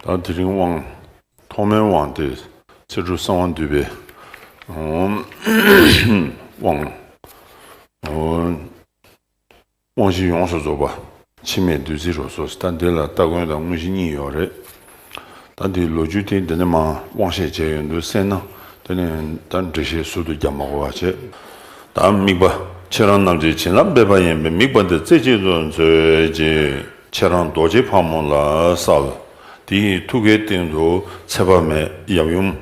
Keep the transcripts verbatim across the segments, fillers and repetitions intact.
ད་དེ་རིང་དབང་ཐོག་མའི་དབང་དེ་ཚེ་སྒྲུབ་གསང་བ་འདུས་པའི་དབང་དབང་བཞི་ཡོངས་སུ་རྫོགས་པ། འཆི་མེད་བདུད་རྩིའི་རོ་སོ། ད་འདི་ལ་སྟ་གོན་དང་དངོས་གཞི་གཉིས་ཡོད་རེད། ད་འདིའི་ལོ་རྒྱུས་དེ་འདི་ནས་མར་དབང་བཤད་བྱས་ཡོང་དུས་གསན་ན། དེ་ནས་ད་འགྲེལ་བཤད་ཟུར་དུ་རྒྱབ་མ་དགོས་པ་བྱས། ད་དམིགས་པ། ཁྱེད་རང་རྣམས་ཀྱི་བྱིན་རླབས་འབེབས་པ་ཡིན་པས། དམིགས་པ་འདི་རྩེ་གཅིག་ཏུ་མཛོད་ཅིག་ཁྱེད་རང་རྡོ་རྗེ་ཕག་མོ་ལ་གསོལ། དེའི་ཐུགས་ཀའི་སྟེང་དུ་ཚེ་དཔག་མེད་ཡབ་ཡུམ་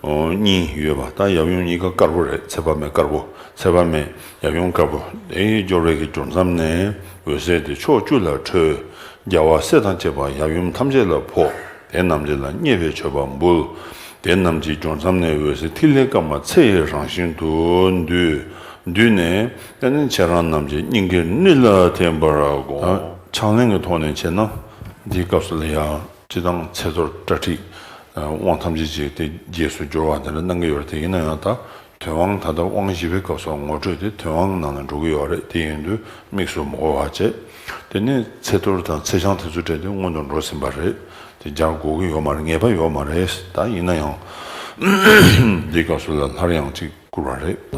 གཉིས་ཡོད་པ། ད་ཡབ་ཡུམ་གཉིས་ཀ་དཀར་པོ་རེད། ཚེ་དཔག་མེད་དཀར་པོ། ཚེ་དཔག་མེད་ཡབ་ཡུམ་དཀར་པོ། དེའི་སྦྱོར་བའི་གི་སྦྱོར་མཚམས་ནས་འོད་ཟེར་དེ་ཕྱོགས་བཅུ་ལ་འཕྲོས། རྒྱལ་བ་སྲས་དང་བཅས་པ་ཡབ་ཡུམ་ཐམས་ཅད་ལ་ཕོག་དེ་རྣམས་ཀྱིས་ལ་མཉེས་པའི་མཆོད་པ་འབུལ། དེ་རྣམས་ཀྱི་སྦྱོར་མཚམས་ནས་འོད་ཟེར་ཐིག་ལེ་དཀར་དམར་ཚེ་ཡི་རང་བཞིན་དུ་འདུས། འདུས་ནས་དེ་ནས་ཁྱེད་རང་རྣམས་ཀྱི་སྙིང་གའི་སྣེ་ལ་ཐིམ་པར་དགོངས། ཕྱག་ལེན་གྱི་ཐོག་ནས་བྱས་ན། འདིའི་སྐབས་སུ་ལ་ཡང་། སྤྱིར་བཏང་ཚེ་གཏོར་གྲ་སྒྲིག་དབང་ཐམས་ཅད་ཅིག་དེ་རྗེས་སུ་སྦྱོར་བ་དེ་འདྲ་གནང་གི་ཡོད་རེད། དེ་ཡིན་ན་ཡང་ད་དོན་དབང་ད་ལྟ་དབང་བཞི་པའི་སྐབས་སུ་ངོ་སྤྲོད་དེ་དོན་དབང་ནང་ལ་འགྲོ་གི་ཡོད་རེད། དེ་ཡིན་དུས་དམིགས་སུ་མ་དགོས་པ་བྱས། དེ་ནས་ཚེ་གཏོར་དང་ཚེ་ཆང་དེ་ཚོ་སྤྲད་དེ་སྔོན་དུ་འགྲོ་ཟིན་པ་རེད། དེ་སྦྱར་དགོས་ཀྱི་ཡོད་མ་རེད། ངེས་པ་ཡོད་མ་རེད། ད་ཡིན་ན་ཡང་འདིའི་སྐབས་སུ་ལ་སླར་ཡང་གཅིག་བསྐུར་བ་རེད། ད་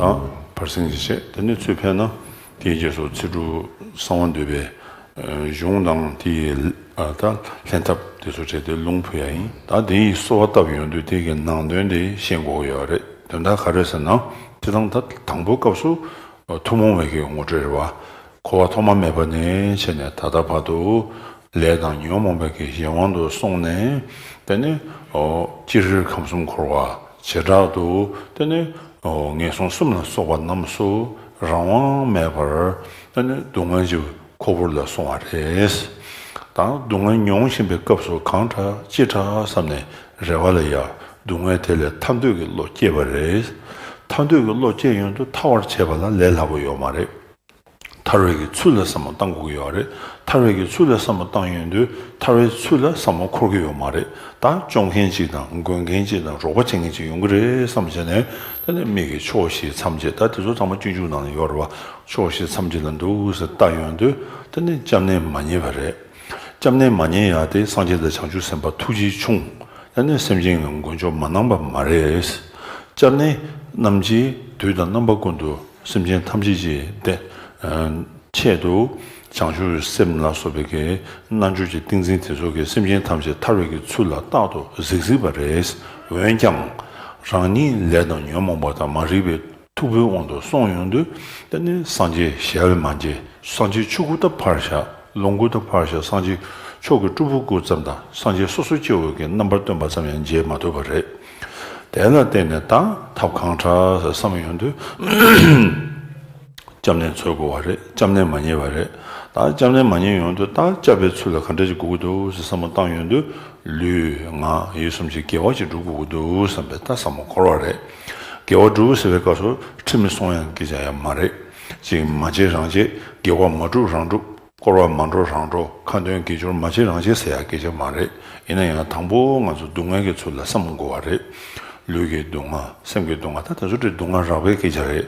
བར་གསེང་ཅིག་བྱས། དེ་ནས་ཚུར་ཕེབས་ན་དེའི་རྗེས་སུ་ཚེ་སྒྲུབ་གསང་བ་འདུས་པའི་གཞུང་དང་དེའི་ད་ལྷན་ཐབས་དེ་ཚོ་བྱས་ཏེ་ལུང་ཕུལ་ཡ་ཡིན། ད་དེ་ཡི་གསོལ་བ་བཏབ་ཡོང་དུས་དེ་གི་ནང་དོན་དེ་ཤེས་དགོས་ཀྱི་ཡོད་རེད། དོན་དག་ག་རེ་ཟེར་ན། སྤྱིར་བཏང་ད་དང་པོའི་སྐབས་སུ་ཐུན་མོང་བའི་གི་ངོ་སྤྲོད་རེད་བ། འཁོར་བ་ཐོག་མ་མེད་པ་ནས་བྱས་ནས་ད་ལྟ་བར་དུ་ལས་དང་ཉོན་མོངས་པའི་གི་གཞན་དབང་དུ་སོང་ནས། དེ་ནས་སྤྱིར་ཁམས་གསུམ་འཁོར་བ་བྱེ་བྲག་ཏུ། དེ་ནས་ངན་སོང་གསུམ་ལ་སོགས་པ་རྣམས་སུ་རང་དབང་མེད་པར། དེ་ནས་སྡུག་བསྔལ་གྱི་ཁོལ་པོ་ལ་སོང་བ་རེད། ད་སྡུག་བསྔལ་མྱོང་བཞིན་པའི་སྐབས་སུ་གང་དྲག་ཅི་དྲག་བསམ་ནས་རེ་བ་ལ་ཡ། སྡུག་བསྔལ་དེ་ལས་ཐར་འདོད་ཀྱི་བློ་སྐྱེས་པ་རེད། ཐར་འདོད་ཀྱི་བློ་སྐྱེས་ཡོང་དུས་ཐར་བར་བྱེད་པ་ལ་ལས་སླ་པོ་ཡོད་མ་རེད། ཐར་བའི་གི་ཚུལ་ལ་བསམ་བློ་བཏང་དགོས་ཀྱི་ཡོད་རེད། ཐར་བའི་གི་ཚུལ་ལ་བསམ་བློ་བཏང་ཡོང་དུས་ཐར་བའི་ཚུལ་ལ་བསམ་བློ་འཁོར་གྱི་ཡོད་མ་རེད། ད་སྐྱོང་མཁན་ཅིག་དང་མགོན་མཁན་ཅིག་དང་རོགས་པ་བྱེད་མཁན་ཅིག་ཡོང་གི་རེད་བསམ་བྱས་ནས། དེ་ནས་མི་གི་ཕྱོགས་བཞི་མཚམས་བཅད། ད་དེ་ཚོ་ཚང་མ་སྤྱོད་འཇུག་ནང་ལ་ཡོད་རེད་བ། ཕྱོགས་བཞི་མཚམས་བཅད་ལ་འདུག་ཟེར་བལྟ་ཡོང་དུས་དེ་ནས་སྐྱབས་གནས་མ་རྙེད་པ་རེད། སྐྱབས་གནས་མ་རྙེད་ཡ་དེ་སངས་རྒྱས་དང་བྱང་ཆུབ་སེམས་དཔའ་ཐུགས་རྗེ་ཆུང་། དེ་ནས་སེམས་ཅན་གྱི་མགོན་མཆོག་མ་གནང་པ་མ་རེད། སྐྱབས་གནས་རྣམས་ཀྱིས་དུས་དང་རྣམ་པ་ཀུན་ཏུ་སེམས་ཅན་ཐམས་ཅད་ཀྱི་དེ། ཆེད་དུ་བྱང་ཆུབ་སེམས་ལ་སོགས་པའི་གི་རྣལ་འབྱོར་གྱི་ཏིང་འཛིན་དེ་ཚོ་གིས་སེམས་ཅན་ཐམས་ཅད་ཐར་བའི་གི་ཚུལ་ལ་རྟག་ཏུ་གཟིགས་གཟིགས་པ་རེད། འོན་ཀྱང་རང་ཉིད་ལས་དང་ཉོན་མོངས་པ་དང་མ་རིག་པའི་མཐུག་པོའི་དབང་དུ་སོང་ཡོང་དུས། དེ་ནི་སངས་རྒྱས་ཞལ་མ་མཇལ། སངས་རྒྱས་ཆོས་སྐུ་དང་ཕར་བཞག་ལོངས་སྐུ་དང་ཕར་བཞག་སངས་རྒྱས་མཆོག་གི་སྤྲུལ་པ་སྐུ་ཙམ་དང་སངས་རྒྱས་སོ་སོ་སྐྱེ་བོ་གི་རྣམ་པར་སྟོན་པ་ཙམ་ཡང་མཇལ་མ་ཐུབ་པ་རེད། དེ་ལ་བརྟེན་ནས་ད་ཐབས་གང་དྲག་བསམ་ཡོང་དུས། སྐྱབས་གནས་འཚོལ་དགོས་པ་རེད། སྐྱབས་གནས་མ་རྙེད་པ་རེད། ད་སྐྱབས་གནས་མ་རྙེད་ཡོང་དུས་ད་སྐྱབས་པའི་ཚུལ་ལ་ག་འདྲ་ཞིག་དགོས་ཀྱི་འདུག་ཟེར་བསམ་བློ་བཏང་ཡོང་དུས། ལུས་ངག་ཡིད་གསུམ་གྱི་དགེ་བ་ཞིག་སྒྲུབ་དགོས་ཀྱི་འདུག་བསམ་པའི་ད་བསམ་བློ་འཁོར་བ་རེད། དགེ་བ་སྒྲུབ་ཟེར་བའི་སྐབས་སུ་ཁྲིམས་སྲུང་ཡང་སྐད་ཆ་ཡང་མ་རེད། ཅིག་མ་བྱེད་རང་བྱེད། དགེ་བ་མ་སྒྲུབ་རང་སྒྲུབ། སྐོར་བ་མ་འགྲོ་རང་འགྲོ། ཁ་འདོན་དགེ་སྦྱོར་མ་བྱེད་རང་བྱེད་ཟེར་ཡ་སྐད་ཆ་མ་རེད། ཡིན་ན་ཡང་དང་པོ་ང་ཚོ་སྡུག་བསྔལ་གྱི་ཚུལ་ལ་བསམ་དགོས་པ་རེད། ལུས་ཀྱི་སྡུག་བསྔལ། སེམས་ཀྱི་སྡུག་བསྔལ། ད་དེ་ཚོ་དེ་སྡུག་བསྔལ་རགས་པའི་སྐད་ཆ་རེད།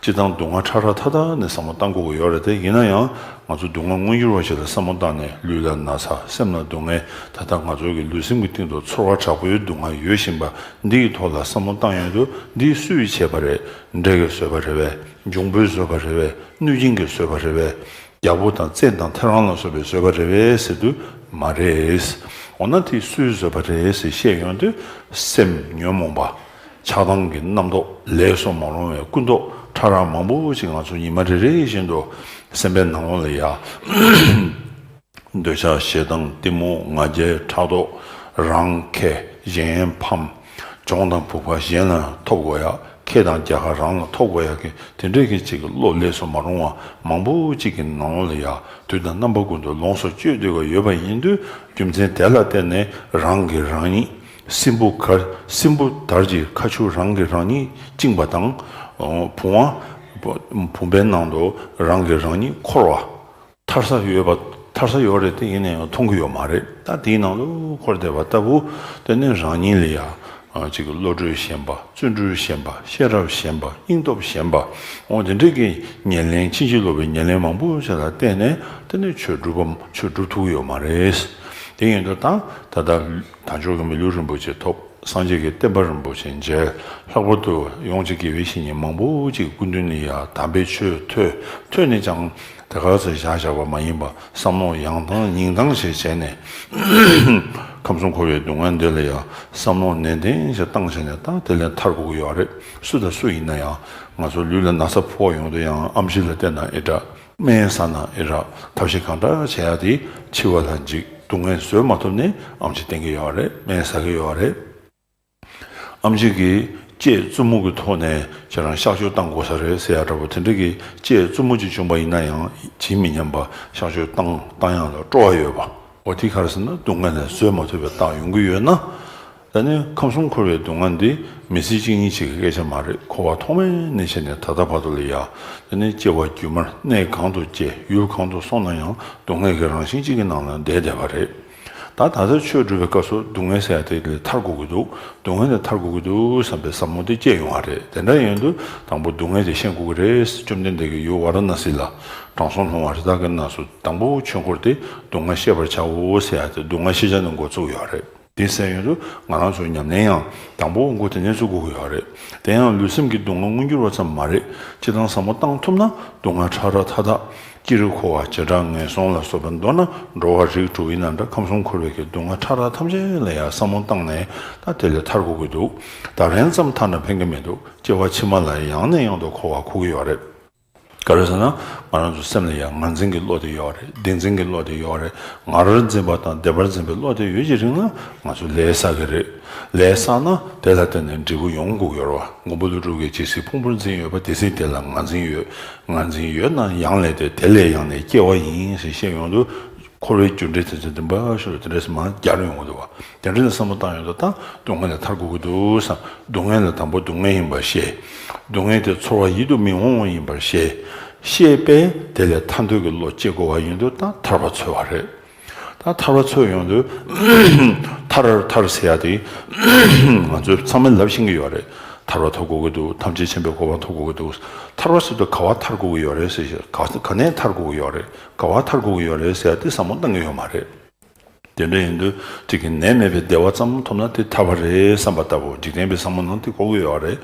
སྤྱིར་བཏང་སྡུག་བསྔལ་ཕྲ་རགས་མཐའ་དག་ནས་བསམ་བློ་བཏང་དགོས་ཀྱི་ཡོད་རེད་དེ། ཡིན་ན་ཡང་ང་ཚོ་སྡུག་བསྔལ་མངོན་གྱུར་བ་ཞིག་ལ་བསམ་བློ་བཏང་ནས་ལུས་ལ་ན་ཚ། སེམས་ལ་སྡུག་བསྔལ། ད་ལྟ་ང་ཚོ་གི་ལུས་སེམས་ཀྱི་སྟེང་དུ་ཚོར་བ་དྲག་པོའི་སྡུག་བསྔལ་ཡོད་བཞིན་པ་འདི་ཡི་ཐོག་ལ་བསམ་བློ་བཏང་ཡོང་དུས། འདི་སུས་བྱས་པ་རེད། འདྲེ་གིས་བཟོས་པ་རེད་པས། འབྱུང་པོས་བཟོས་པ་རེད་པས། གནོད་སྦྱིན་གྱིས་བཟོས་པ་རེད་པས། རྒྱལ་པོ་དང་བཙན་དང་ཐེའུ་རང་ལ་སོགས་པས་བཟོས་པ་རེད་པས་ཟེར་དུས་མ་རེད། འོ་ན་དེ་སུས་བཟོས་པ་རེད་ཟེར་བཤད་ཡོང་དུས། སེམས་ཉོན་མོངས་པ། ཆགས་སྡང་གི་རྣམ་རྟོག་ལས་སུ་མ་རུང་བའི་ཀུན་རྟོག་ཕྲ་རགས་མང་པོ་ཞིག་ང་ཚོ་ཉི་མ་རེ་རེ་བཞིན་དུ་སེམས་པའི་ནང་ལོགས་ལ་ཡ། འདོད་ཆགས་ཞེ་སྡང་གཏི་མུག་ང་རྒྱལ་ཕྲག་དོག་རང་ཁེ་གཞན་ཕམ། གྱོང་དང་ཕུག་པ་གཞན་ལ་ཐོབ་དགོས་ཡ། ཁེ་དང་རྒྱལ་ཁ་རང་ལ་ཐོབ་དགོས་ཡ་གི་དེ་འདྲའི་གི་ཅིག་གི་བློ་ལས་སུ་མ་རུང་བ་མང་པོ་ཅིག་གི་ནང་ལོགས་ལ་ཡ། དུས་དང་རྣམ་པ་ཀུན་ཏུ་ལོངས་སུ་སྤྱོད་བསྡད་དགོས་ཡོད་པ་ཡིན་དུས། རྒྱུ་མཚན་དེ་ལ་བརྟེན་ནས་རང་གིས་རང་ཉིད། སྲིན་བུ་གར། སྲིན་བུ་དར་གྱི་ཁ་ཆུ་རང་གིས་རང་ཉིད་བཅིངས་པ་དང་། བུང་བ། བུམ་པའི་ནང་དུ་རང་གིས་རང་ཉིད་འཁོར་བ། ཐར་ས་ཡོད་པ། ཐར་ས་ཡོད་རེད་དེ། ཡིན་ན་ཡང་མཐོང་གི་ཡོད་མ་རེད། ད་དེའི་ནང་དུ་འཁོར་བསྡད་པ་ལྟ་བུ། དེ་ནི་རང་ཉིད་ལ་ཡང་ཅིག་བློ་གྲོས་ཞན་པ། བརྩོན་འགྲུས་ཞན་པ། ཤེས་རབ་ཞན་པ། སྙིང་སྟོབས་ཞན་པ། འོ་དེ་འདྲའི་གི་ཉེར་ལེན། ཕྱིན་ཅི་ལོག་པའི་ཉེར་ལེན་མང་པོ་ཞིག་ལ་བརྟེན་ནས་དེ་ནི་ཆོས་སྒྲུབ་པ། ཆོས་སྒྲུབ་ཐུབ་ཀྱི་ཡོད་མ་རེད། དེ་ཡིན་དུས་ད་ད་ལྟ་དལ་འབྱོར་གྱི་མི་ལུས་རིན་པོ་ཆེ་ཐོབ། སངས་རྒྱས་ཀྱི་བསྟན་པ་རིན་པོ་ཆེ་མཇལ། ལྷག་པར་དུ་ཡོངས་ཀྱི་དགེ་བའི་བཤེས་གཉེན་མང་པོ་ཅིག་སྐུ་མདུན་ནས་ཡང་དམ་པའི་ཆོས་ཐོས། ཐོས་ནས་ཀྱང་དེ་ག་ཚོད་བཞག་བཞག་པ་མ་ཡིན་པ། བསམ་བློ་ཡང་བཏང་སྙིང་བཏང་ཞིག་བྱས་ནས། ཁམས་གསུམ་འཁོར་བའི་སྡུག་བསྔལ་འདི་ལ་ཡང་བསམ་བློ་ནན་ཏན་ཞིག་བཏང་བྱས་ནས། ད་དེ་ལས་ཐར་དགོས་ཀྱི་ཡོད་རེད། སུ་དང་སུ་ཡིན་ན་ཡང་ང་ཚོ་ལུས་ལ་ན་ཚ་ཕོག་ཡོང་དུས་ཡང་ཨེམ་ཆི་ལ་བལྟས་ན་ཨེ་དྲག་སྨན་ཟ་ན་ཨེ་དྲག་ཐབས་ཤེས་གང་དྲག་བྱེད་ཡ་དེ་འཆི་བ་ལ་འཇིགས། སྡུག་བསྔལ་བཟོད་མ་ཐུབ་ནས་ཨེམ་ཆི་བསྟེན་གྱི་ཡོད་རེད། སྨན་ཟ་གི་ཡོད་རེད། ཨེམ་ཆི་གིས་ལྕེ་རྩུབ་མོ་གི་ཐོག་ནས་ཁྱེད་རང་གཤག་བཅོས་བཏང་དགོས་ས་རེད་ཟེར་ཡ་འདྲ་པོ་དེ་འདྲ་གི་ལྕེ་རྩུབ་མོ་ཅིག་བྱུང་པ་ཡིན་ན་ཡང་ཇི་མི་སྙམ་པ་གཤག་བཅོས་བཏང་བཏང་ཡག་ལ་སྤྲོ་བ་ཡོད་པ། འོ་དེ་ག་རེ་ཟེར་ན་སྡུག་བསྔལ་ལ་བཟོད་མ་ཐུབ་པའི་རྟགས་ཡོང་གི་ཡོད་ན། ད་ནི་ཁམས་གསུམ་འཁོར་བའི་སྡུག་བསྔལ་འདི་མི་ཚེ་གཅིག་གཉིས་ཤིག་གི་སྐད་ཆ་མ་རེད། འཁོར་བ་ཐོག་མེད་ནས་བྱས་ནས་ད་ལྟ་བར་དུ་ལ་ཡ། དེ་ནི་སྐྱེ་བ་རྒྱུན་མར་གནས་གང་དུ་སྐྱེ་ཡུལ་གང་དུ་སོང་ན་ཡང་སྡུག་བསྔལ་གྱི་རང་བཞིན་གཅིག་གི་ནང་ལ་བསྡད་བསྡད་པ་རེད། ད་ད་ལྟ་ཆོས་སྒྲུབ་པའི་སྐབས་སུ་སྡུག་བསྔལ་ཟེར་ཡ་དེ་ལས་ཐར་དགོས་ཀྱི་འདུག་སྡུག་བསྔལ་ལས་ཐར་དགོས་ཀྱི་འདུག་བསམ་པའི་བསམ་བློ་དེ་སྐྱེ་ཡོང་བ་རེད། དེ་འདྲ་ཡིན་དུས་དང་པོ་སྡུག་བསྔལ་དེ་ཤེས་དགོས་ཀྱི་རེད། བཅོམ་ལྡན་འདས་ཀྱིས་ཡུལ་ཝཱ་ར་ཎཱ་སི་ལ་དྲང་སྲོང་ལྷུང་བ་རི་དྭགས་ཀྱི་གནས་སུ་དང་པོ་ཆོས་འཁོར་དེ་སྡུག་བསྔལ་ཤེས་པར་བྱའོ་ཟེར་ཡ་དེ་སྡུག་བསྔལ་ཤེས་བྱ་ནས་འགོ་བཙུགས་ཡོད་རེད། དེ་ཟེར་ཡོང་དུས་ང་རང་ཚོའི་ཉམས་ལེན་ཡང་དང་པོ་འགོ་དེ་ནས་བཙུགས་དགོས་ཀྱི་ཡོད་རེད། དེ་ཡང་ལུས་སེམས་ཀྱི་སྡུག་བསྔལ་མངོན་གྱུར་བ་ཙམ་མ་རེད། སྤྱིར་བཏང་བསམ་བློ་བཏང་ཐུབ་ན་སྡུག་བསྔལ་ཕྲ་རགས་མཐའ་དག་སྤྱིར་འཁོར་བ་བྱེ་བྲག་ངན་སོང་ལ་སོགས་པའི། མདོར་ན་འགྲོ་བ་རིགས་དྲུག་ཡིན་ན་འདྲ། ཁམས་གསུམ་འཁོར་བའི་གི་སྡུག་བསྔལ་ཕྲ་རགས་ཐམས་ཅད་ལ་ཡང་བསམ་བློ་བཏང་ནས་ད་དེ་ལས་ཐར་དགོས་ཀྱི་འདུག་ད་རན་ཙམ་ཐར་ན་ཕན་གྱི་མི་འདུག་སྐྱེ་བ་ཕྱི་མ་ལ་ཡང་ནས་ཡང་དུ་འཁོར་བར་འཁོར་གྱི་ཡོད་རེད། ག་རེ་ཟེར་ན་ང་རང་ཚོ་སེམས་ལ་ཡང་ང་འཛིན་གྱི་བློ་དེ་ཡོད་རེད། བདེན་འཛིན་གྱི་བློ་དེ་ཡོད་རེད། ང་རང་འཛིན་པ་དང་བདེན་པར་འཛིན་པའི་བློ་དེ་ཡོད་ཀྱི་རིང་ལ་ང་ཚོ་ལས་བསགས་ཀྱི་རེད། ལས་བསགས་ན་དེ་ལ་བརྟེན་ནས་འབྲས་བུ་ཡོང་དགོས་ཀྱི་ཡོད་རེད་བ། མགོན་པོ་ཀླུ་སྒྲུབ་ཀྱིས་ཇི་སྲིད་ཕུང་པོར་འཛིན་ཡོད་པ་དེ་སྲིད་དེ་ལ་ང་འཛིན་ཡོད། ང་འཛིན་ཡོད་ན་ཡང་ལས་དེ་དེ་ལས་ཡང་ནས་སྐྱེ་བ་ཡིན་ཞེས་བཤད་ཡོང་དུས། འཁོར་བའི་རྒྱུ་འབྲས་དེ་ཚོ་བདེན་པ་ཤོད་དེ་འདྲས་མར་རྒྱག་རེ་ཡོང་གི་འདུག་བ། དེ་འདྲས་ལ་བསམ་བློ་བཏང་ཡོང་དུས་ད་སྡུག་བསྔལ་ལས་ཐར་དགོས་ཀྱི་འདུག་བསམ། སྡུག་བསྔལ་ལ་དང་པོ་སྡུག་བསྔལ་ཡིན་པར་ཤེས། སྡུག་བསྔལ་དེ་ཚོར་བ་ཡིད་དུ་མི་འོང་བ་ཡིན་པར་ཤེས། ཤེས་པས་དེ་ལས་ཐར་འདོད་ཀྱི་བློ་སྐྱེ་དགོས་པ་ཡིན་དུས་ད་ཐར་པ་འཚོལ་བ་རེད། ད་ཐར་པ་འཚོལ་ཡོང་དུས་ཐར་ཐར་ཟེར་ཡ་དེ་ང་ཚོས་ཚང་མས་ལབ་ཤེས་ཀྱི་ཡོད་རེད། ཐར་པ་ཐོབ་དགོས་ཀྱི་འདུག་ཐམས་ཅད་མཁྱེན་པའི་གོ་འཕང་ཐོབ་དགོས་ཀྱི་འདུག་ཐར་པ་ཟེར་དུས་ག་བ་ཐར་དགོས་ཀྱི་ཡོད་རེད་ཟེར། ག་ག་ནས་ཐར་དགོས་ཀྱི་ཡོད་རེད། ག་བ་ཐར་དགོས་ཀྱི་ཡོད་རེད་ཟེར་ཡ་དེ་བསམ་བློ་བཏང་གི་ཡོད་མ་རེད། དེ་འདྲ་ཡིན་དུས་གཅིག་གི་ནད་མེད་པའི་བདེ་བ་ཙམ་ཐོབ་ན་དེ་ཐར་པ་རེད་བསམ་པ་ལྟ་བུ་འཇིག་རྟེན་པའི་བསམ་བློ་ནང་དེ་གོ་གི་ཡོད་རེད།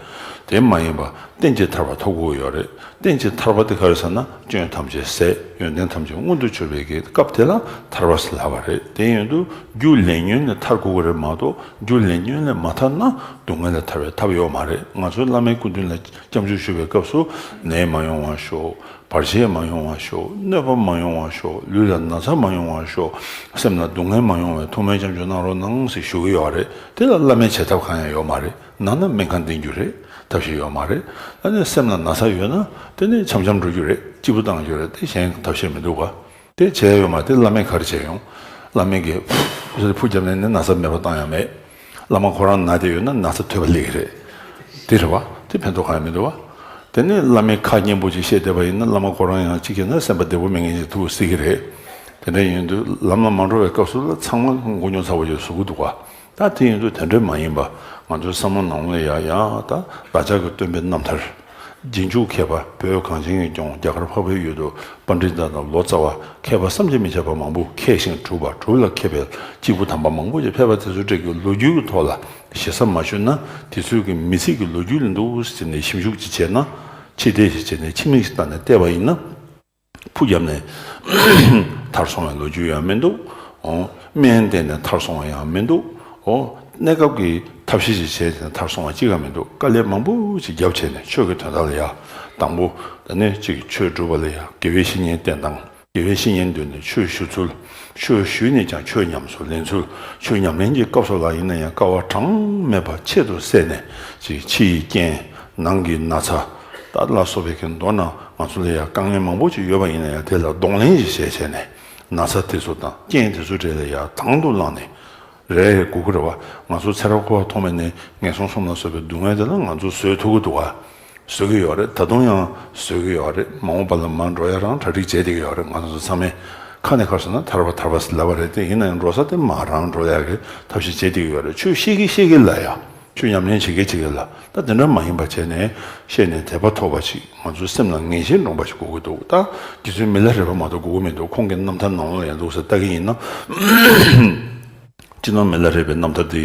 དེ་མ་ཡིན་པ་གཏན་གྱི་ཐར་པ་ཐོབ་དགོས་ཡོད་རེད། གཏན་གྱི་ཐར་པ་དེ་ག་རེ་ཟེར་ན་སྐྱོན་ཐམས་ཅད་ཟད་ཡོན་ཏན་ཐམས་ཅད་མངོན་དུ་གྱུར་པའི་གི་སྐབས་དེ་ལ་ཐར་པ་ཟེར་ལབ་པ་རེད། དེ་ཡིན་དུས་རྒྱུ་ལས་ཉོན་ནས་ཐར་དགོས་ཀྱི་རེད་མ་གཏོགས་རྒྱུ་ལས་ཉོན་ནས་མ་ཐར་ན་སྡུག་བསྔལ་ལས་ཐར་བའི་ཐབས་ཡོད་མ་རེད། ང་ཚོའི་བླ་མའི་སྐུ་མདུན་ལ་སྐྱབས་འཇུག་ཞུ་བའི་སྐབས་སུ་ནད་མ་ཡོང་བ་ཤོག་བར་ཆད་མ་ཡོང་བ་ཤོག་གནོད་པ་མ་ཡོང་བ་ཤོག་ལུས་ལ་ན་ཚ་མ་ཡོང་བ་ཤོག་སེམས་ལ་སྡུག་བསྔལ་མ་ཡོང་བའི་ཐུགས་སྨོན་སྐྱབས་འཇུག་གནང་རོགས་གནང་ཟེར་ཞུ་གི་ཡོད་རེད། དེ་ལ་བླ་མའི་བྱེད་ཐབས་གང་ཡང་ཡོད་མ་རེད། ན་ན་སྨན་ཁང་བསྟེན་རྒྱུ་རེད། ཐབས་ཤེས་ཡོད་མ་རེད། ཨ་ནི་སེམས་ལ་ན་ཚ་ཡོད་ན་དེ་ནི་འཆམ་འཆམ་འགྲོ་རྒྱུ་རེད། སྐྱིད་པོ་བཏང་རྒྱུ་རེད། དེ་གཞན་ཐབས་ཤེས་མི་འདུག་ག་དེ་བྱས་ཡོད་མ་དེ་བླ་མས་ག་རེ་བྱས་ཡོང་། བླ་མས་གི་ཕུ་བརྒྱབ་ནས་ནི་ན་ཚ་མེད་པ་བཏང་ཡ་མེད། བླ་མ་ཁོ་རང་ན་དེ་ཡོད་ན་ན་ཚ་ཐོས་པ་ལེགས་རེད། དེ་རེད་བ། དེ་ཕན་ཐོགས་གང་ཡང་མི་འདུག་བ། དེ་ནས་བླ་མའི་ཁ་སྙན་པོ་ཅིག་བཤད་བསྡད་པ་ཡིན་ན་བླ་མ་ཁོ་རང་ཡང་གཅིག་བྱས་ན་སེམས་པ་བདེ་པོ་མེད་མཁན་ཅིག་ཐུག་སྲིད་ཀྱི་རེད། དེ་འདྲ་ཡིན་དུས་ལམ་ལ་མ་འགྲོ་བའི་སྐབས་སུ་ལ་ཚང་མ་མགོ་རྙོག་ཚ་བོ་ཅིག་བཟོ་གི་འདུག་བ། ད་དེ་ཡིན་དུས་དེ་འདྲ་མ་ཡིན་པ་ང་ཚོའི་བསམ་བློ་ནང་ལ་ཡ་ཡ་ད་བདག་ཅག་གི་སྟོན་པའི་རྣམ་ཐར། རྗེས་འཇུག་མཁས་པ་བོད་གངས་ཅན་གྱི་ལྗོངས་རྒྱ་གར་འཕགས་པའི་ཡུལ་དུ་པཎྜི་ཏ་དང་ལོ་ཙཱ་བ་མཁས་པ་བསམ་གྱིས་མི་ཁྱབ་པ་མང་པོ་མཁས་ཤིང་གྲུབ་པ་གྲུབ་ལ་མཁས་པའི་སྐྱེས་བུ་དམ་པ་མང་པོ་ཞིག་ཕེབས་པ་དེ་ཚོའི་གྲས་ཀྱི་ལོ་རྒྱུས་ཀྱི་ཐོག་ལ་ཞེ་ས་མ་ཞུས་ན་དེ་ཚོའི་གི་མི་ཚེ་གི་ལོ་རྒྱུས་ལ་འདུག་ཟེར་ནས་ཞིབ་འཇུག་ཅིག་བྱས་ན་ཕྱི་བལྟས་ཤིག་བྱས་ནས་ཕྱི་མིག་ཅིག་བལྟས་ནས་བལྟས་པ་ཡིན་ན། ཕུ་བརྒྱབ་ནས་ཐར་སོང་བའི་ལོ་རྒྱུས་ཡང་མི་འདུག་ཨོ། སྨན་བསྟེན་ནས་ཐར་སོང་བ་ཡང་མི་འདུག་ཨོ། གནས་སྐབས་ཀྱི་ཐབས་ཤེས་ཅིག་བྱས་ནས་ཐར་སོང་བ་གཅིག་ཀྱང་མི་འདུག་དཀའ་ལས་མང་པོ་ཅིག་བརྒྱབ་བྱས་ནས་ཆོས་ཀྱི་དོན་དག་ལ་ཡ། དང་པོ། ད་ནི་གཅིག་ཆོས་སྒྲུབ་པ་ལ་ཡ་དགེ་བའི་བཤེས་གཉེན་བསྟེན་སྟངས། དགེ་བའི་བཤེས་གཉེན་མདུན་ནས་ཆོས་ཞུ་ཚུལ། ཆོས་ཞུས་ནས་ཀྱང་ཆོས་ཉམས་སུ་ལེན་ཚུལ། ཆོས་ཉམས་ལེན་གྱི་སྐབས་སུ་ལ་ཡིན་ན་ཡང་དཀའ་བ་གྲངས་མེད་པ་ཁྱད་དུ་བསད་ནས་ཅིག་ཕྱི་ཡི་རྐྱེན། ནང་གི་ན་ཚ། ད་ལ་སོགས་པའི་གི་མདོར་ན་ང་ཚོ་ལ་ཡང་དཀའ་ངལ་མང་པོ་ཅིག་ཡོད་པ་ཡིན་ན་ཡང་དེ་ལ་གདོང་ལེན་ཞིག་བྱས་བྱས་ནས་ན་ཚ་དེ་ཚོ་དང་རྐྱེན་དེ་ཚོ་གྲས་ལ་ཡང་དང་དུ་བླངས་ནས་རེ་རེ་དགོས་ཀྱི་རེད་བ། ང་ཚོ་ཚེ་རབས་འཁོར་བ་ཐོག་མེད་ནས་ངན་སོང་གསུམ་ལ་སོགས་པའི་སྡུག་བསྔལ་དེ་ལ་ང་ཚོ་བཟོད་ཐུབ་ཀྱི་འདུག་བ། བཟོད་ཀྱི་ཡོད་རེད། ད་དུང་ཡང་བཟོད་ཀྱི་ཡོད་རེད། མ་འོངས་པ་ལ་མར་འགྲོ་ཡ་རང་གྲ་སྒྲིག་བྱས་བསྡད་ཀྱི་ཡོད་རེད། ང་ཚོ་ཚང་མས་ཁ་ནས་ཁ་སོང་ན་ཐར་པ་ཐར་པ་ཟེར་ལབ་པ་རེད་དེ། ཡིན་ན་ཡང་འགྲོ་ས་དེ་མར་རང་འགྲོ་ཡ་གི་ཐབས་ཤེས་བྱས་བསྡད་ཀྱི་ཡོད་རེད། ཆོས་ཤེས་ཀྱི་ཤེས་ཀྱི་ལ་ཡ། ཆོས་ཉམས་ལེན་བྱེད་མཁན་བྱེད་མཁན་ལ་ད་དེ་འདྲ་མ་ཡིན་པ་བྱས་ནས་བཤད་ནས་དད་པ་ཐོབ་པ་ཞིག་ང་ཚོའི་སེམས་ལ་ངེས་ཤེས་འདྲོངས་པ་ཞིག་དགོས་ཀྱི་འདུག་ད་རྗེ་བཙུན་མི་ལ་རས་པ་མ་གཏོགས་དགོས་ཀྱི་མི་འདུག་ཁོང་གི་རྣམ་ཐར་ནང་ལ་ཡང་འདུག་ཟེར་ལྟ་གི་ཡིན་ན། སྤྱིར་ན་མི་ལ་རས་པའི་རྣམ་ཐར་འདི་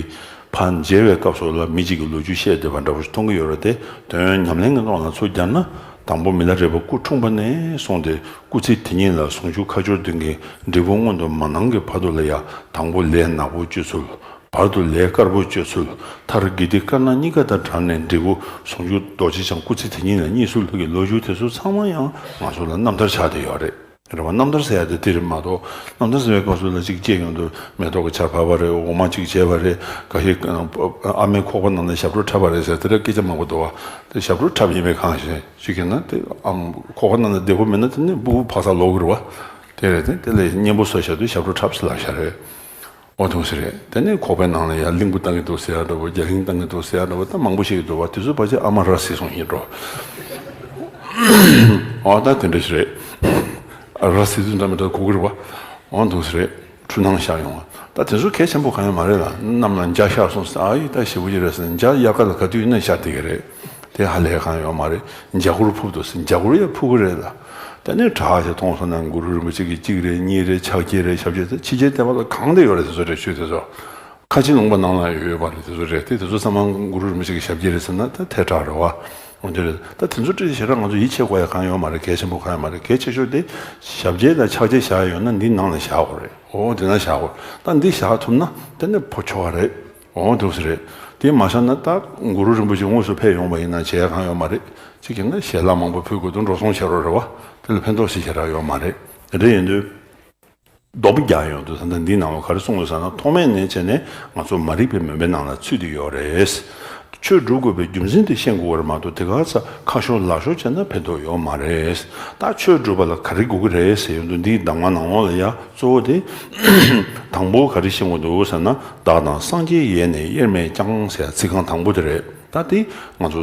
ཕར་མཇལ་བའི་སྐབས་སུ་ལ་མི་གཅིག་གིས་ལོ་རྒྱུས་བཤད་བསྡད་པ་འདྲ་པོ་ཞིག་མཐོང་གི་ཡོད་རེད་དེ། དོན་ཉམས་ལེན་གྱི་ཐོག་ལ་ཚུར་བསྒྱུར་ན། དང་པོ་མི་ལ་རས་པ་སྐུ་འཁྲུངས་པ་ནས་བཟུང་སྟེ་སྐུ་ཚེ་དེ་ཉིད་ལ་ཟུང་འཇུག་ཁ་སྦྱོར་བདུན་གྱི་འབྲས་བུ་མངོན་དུ་མ་གནང་གི་བར་དུ་ལ་ཡང་དང་པོ་ལས་ནག་པོ་སྤྱོད་ཚུལ། བར་དུ་ལས་དཀར་པོ་སྤྱོད་ཚུལ། མཐར་དགེ་སྡིག་དཀར་ནག་གཉིས་ཀ་དང་བྲལ་ནས་འབྲས་བུ་ཟུང་འཇུག་རྡོ་རྗེ་འཆང་སྐུ་ཚེ་དེ་ཉིད་ལ་བརྙེས་ཚུལ་གྱི་ལོ་རྒྱུས་དེ་ཚོ་ཚང་མ་ཡང་ང་ཚོ་ལ་རྣམ་ཐར་ཆགས་བསྡད་ཡོད་རེད། རེད་བ། རྣམ་ཐར་ཟེར་ཡ་དེ་དེ་རེད་མ་གཏོགས། རྣམ་ཐར་ཟེར་བའི་སྐབས་སུ་ལ་གཅིག་སྐྱེས་ཡོང་དུས་མེ་ཏོག་གི་ཆར་བབས་པ་རེད། འོ་མ་གཅིག་བྱས་པ་རེད། འགའ་ཤས་ཨ་མའི་ཁོག་པ་ནང་ནས་ཞབས་བྲོ་འཁྲབ་པ་རེད་ཟེར་དེ་འདྲ་སྐད་ཆ་མང་པོ་འདུག་བ། དེ་ཞབས་བྲོ་འཁྲབ་ཡིན་པའི་གང་ཞིག་ཅིག་ཡིན་ན་དེ་ཨམ་ཁོག་པ་ནང་ནས་བདེ་པོ་མེད་ན་དེ་ནི་སྤུ་གུ་འཕག་འཚག་ལོག་གི་རེད་བ། དེ་རེད། དེ་དེ་ལས་སྙན་པོ་བཟོ་བཞག་དུས་ཞབས་བྲོ་འཁྲབ་ཟེར་ལབ་བཞག་རེད། འོ་དུང་ཟེར་རེད། དེ་ནས་ཁོག་པའི་ནང་ལ་ཡར་གླིང་བུ་བཏང་གི་འདུག་ཟེར་ཡ་འདྲ་བོ། རྒྱ་གླིང་བཏང་གི་འདུག་ཟེར་ཡ་འདྲ་བོ་ད་མང་པོ་ཞིག་འདུག་བ། དེ་ཚོ་ཕལ་ཆེར་ཨ་མ་ར་བཟི་སོང་ཡིན་འགྲོ། འོ་ད་དེ་འདྲ་ཞིག་རེད། ར་བཟི་དུས་འདྲ་མི་འདྲ་གོ་གི་རེད་བ། འོ་དུང་ཟེར་རེད། འཁྲུལ་སྣང་ཤར་ཡོང་བ། ད་དེ་ཚོ་གལ་ཆེན་པོ་གང་ཡང་མ་རེད་ལ། གནམ་ལ་འཇའ་ཤར་སོང་ཟེར། ཨ་ཡི་ད་ཞེ་པོ་ཅིག་རེད་ཟེར། འཇའ་དབྱར་ཁ་ལ་ག་དུས་ཡིན་ན་ཤར་བསྡད་ཀྱི་རེད། དེ་ཧ་ལས་གང་ཡོད་མ་རེད། འཇའ་གུར་ཕུབ་འདུག་ཟེར། འཇའ་གུར་ཡང་ཕུབ་ཀྱི་རེད་ལ། དེ་ནས་བྲག་ཞིག་མཐོང་སོང་ན་གུ་རུ་རིན་པོ་ཆེ་གི་གཅིག་རེད། གཉིས་རེད། ཕྱག་རྒྱ་རེད། ཞབས་རྗེས་རེད། ཕྱི་རྒྱལ་དེ་བ་ལ་གང་དེ་ཡོད་རེད། དེ་ཚོ་རེད། ཆོས་དེ་ཚོ་ཁ་ཆེ་ལུང་པ་ནང་ལ་ཡོད་པ་རེད། དེ་ཚོ་རེད་དེ། དེ་ཚོ་ཚང་མ་གུ་རུ་རིན་པོ་ཆེ་གི་ཞབས་རྗེས་རེད་ཟེར་ན་ད་ཐལ་དྲགས་རེད་བ། འོ་དེ་རེད། ད་དེ་ཚོ་བྲིས་ཞེ་དྲག་ང་ཚོ་ཡིད་ཆེས་དགོས་ཡ་གང་ཡོད་མ་རེད། གལ་ཆེན་པོ་གང་ཡོད་མ་རེད། གལ་ཆེ་ཤོས་དེ་ཞབས་རྗེས་དང་ཕྱག་རྗེས་བཞག་ཡ་ཡོད་ན་འདི་ནང་ལ་བཞག་དགོས་རེད། འོ་དེ་ན་བཞག་དགོས། ད་འདི་བཞག་ཐུབ་ན་དེ་ནི་ཕོ་ཆོག་ག་རེད། འོ་འདུག་སེ་རེད། དེ་མ་བཞག་ན་ད་གུ་རུ་རིན་པོ་ཆེ་དངོས་སུ་ཕེབས་ཡོང་བ་ཡིན་ན་བྱས་གང་ཡོད་མ་རེད། གཅིག་ཡིན་ན་ཞལ་ལག་མང་པོ་ཕུལ་དགོས་འདུག་འགྲོ་སོང་བྱེད་རོགས་རེད་བ། དེ་ལ་ཕན་ཐོགས་སུ་ཞེ་དྲག་ཡོད་མ་རེད། དེ་འདྲ་ཡིན་དུས། ལྡོག་པ་རྒྱག་ཡོང་དུས་ད་ལྟ་འདིའི་ནང་ལ་ག་རེ་གསུངས་ཡོད་ཟེར་ན། ཐོག་མེད་ནས་བྱས་ནས་ང་ཚོ་མ་རིག་པའི་མུན་པའི་ནང་ལ་ཚུད་དེ་ཡོད་རེད། ཆོས་སྒྲུབ་དགོས་པའི་རྒྱུ་མཚན་དེ་ཤེས་དགོས་པ་རེད་མ་གཏོགས། དེ་ག་ཚ་ཁ་ཤོར་ལག་ཤོར་བྱས་ན་ཕན་ཐོགས་ཡོད་མ་རེད། ད་ཆོས་སྒྲུབ་པ་ལ་ག་རེ་དགོས་ཀྱི་རེད་ཟེར་ཡོང་དུས། འདིའི་གདམས་ངག་ནང་ལོགས་ལ་ཡ་གཙོ་བོ་དེ། དང་པོ་ག་རེ་ཤེས་དགོས་འདུག་ཟེར་ན། བདག་དང་སངས་རྒྱས་ཡེ་ནས་དབྱེར་མེད་ཀྱང་ཟེར་ཚིག་རྐང་དང་པོ་དེ་རེད། ད་དེ་ང་ཚོ་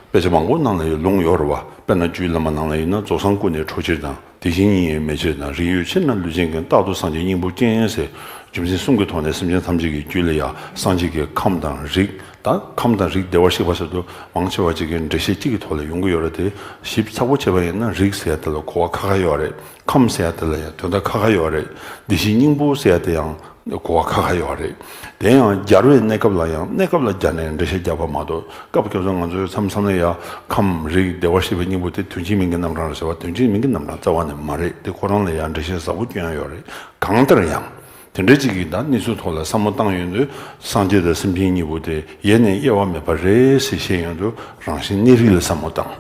དཔེ་ཆ་མང་པོ་ནང་ལ་ཡང་ལུང་ཡོད་རེད་བ། དཔེར་ན་རྒྱུད་བླ་མ་ནང་ལ་ཡིན་ན། རྫོགས་སངས་སྐུ་ནི་འཕྲོག་ཕྱིར་དང་། དེ་བཞིན་ཉིད་ཡོད་མེད་ཕྱིར་དང་། རིགས་ཡོད་ཕྱིར་ན་ལུས་ཅན་ཀུན། རྟག་ཏུ་སངས་རྒྱས་སྙིང་པོར་མཁྱེན་ཟེར། རྒྱུ་མཚན་གསུམ་གྱི་ཐོག་ནས་སེམས་ཅན་ཐམས་ཅད་ཀྱི་རྒྱུད་ལ་ཡང་སངས་རྒྱས་ཀྱི་ཁམས་དང་རིགས། ད་ཁམས་དང་རིགས་བདེ་བར་གཤེགས་པ་ཟེར་དུས་མང་ཆེ་བ་ཅིག་གིས་འགྲེལ་བཤད་གཅིག་གི་ཐོག་ལ་ཡོང་གི་ཡོད་རེད་དེ། ཞིབ་ཚགས་པོ་བྱས་པ་ཡིན་ན་རིགས་ཟེར་ཡ་དེ་ལ་གོ་བ་ཁ་ཁ་ཡོད་རེད། ཁམས་ཟེར་ཡ་དེ་ལ་ཡང་དོན་དག་ཁ་ཁ་ཡོད་རེད། དེ་བཞིན་སྙིང་པོ་ཟེར་ཡ་དེ་ཡང་གོ་བ་ཁ་ཁ་ཡོད་རེད། དེ་ཡང་སྦྱར་བའི་གནས་སྐབས་ལ་ཡང་གནས་སྐབས་ལ་སྦྱར་ནས་འགྲེལ་བཤད་རྒྱག་པ་མ་གཏོགས། སྐབས་སྐབས་སུ་ང་ཚོའི་མཚམས་མཚམས་ལ་ཡང་ཁམས་རིགས་བདེ་བར་གཤེགས་པའི་སྙིང་པོ་དེ་དོན་གཅིག་མིང་གི་རྣམ་གྲངས་རེད་ཟེར་བ། དོན་གཅིག་མིང་གི་རྣམ་གྲངས་རྩ་བ་ནས་མ་རེད། དེ་ཁོ་རང་ལ་ཡང་འགྲེལ་བཤད་ཟབ་པོ་སྐྱོན་ཡོད་རེད། གང་ལྟར་ཡང་དེ་འདྲ་ཅིག་གིས་ད་གནས་ཚུལ་ཐོག་ལ་བསམ་བློ་བཏང་ཡོང་དུས། སངས་རྒྱས་དང་སེམས་ཅན་གཉིས་པོ་དེ་ཡེ་ནས་དབྱེ་བ་མེད་པ་རེད་ཟེར་བཤད་ཡོང་དུས། རང་བཞིན་གནས་རིགས་ལ་བསམ་བློ་བཏང་།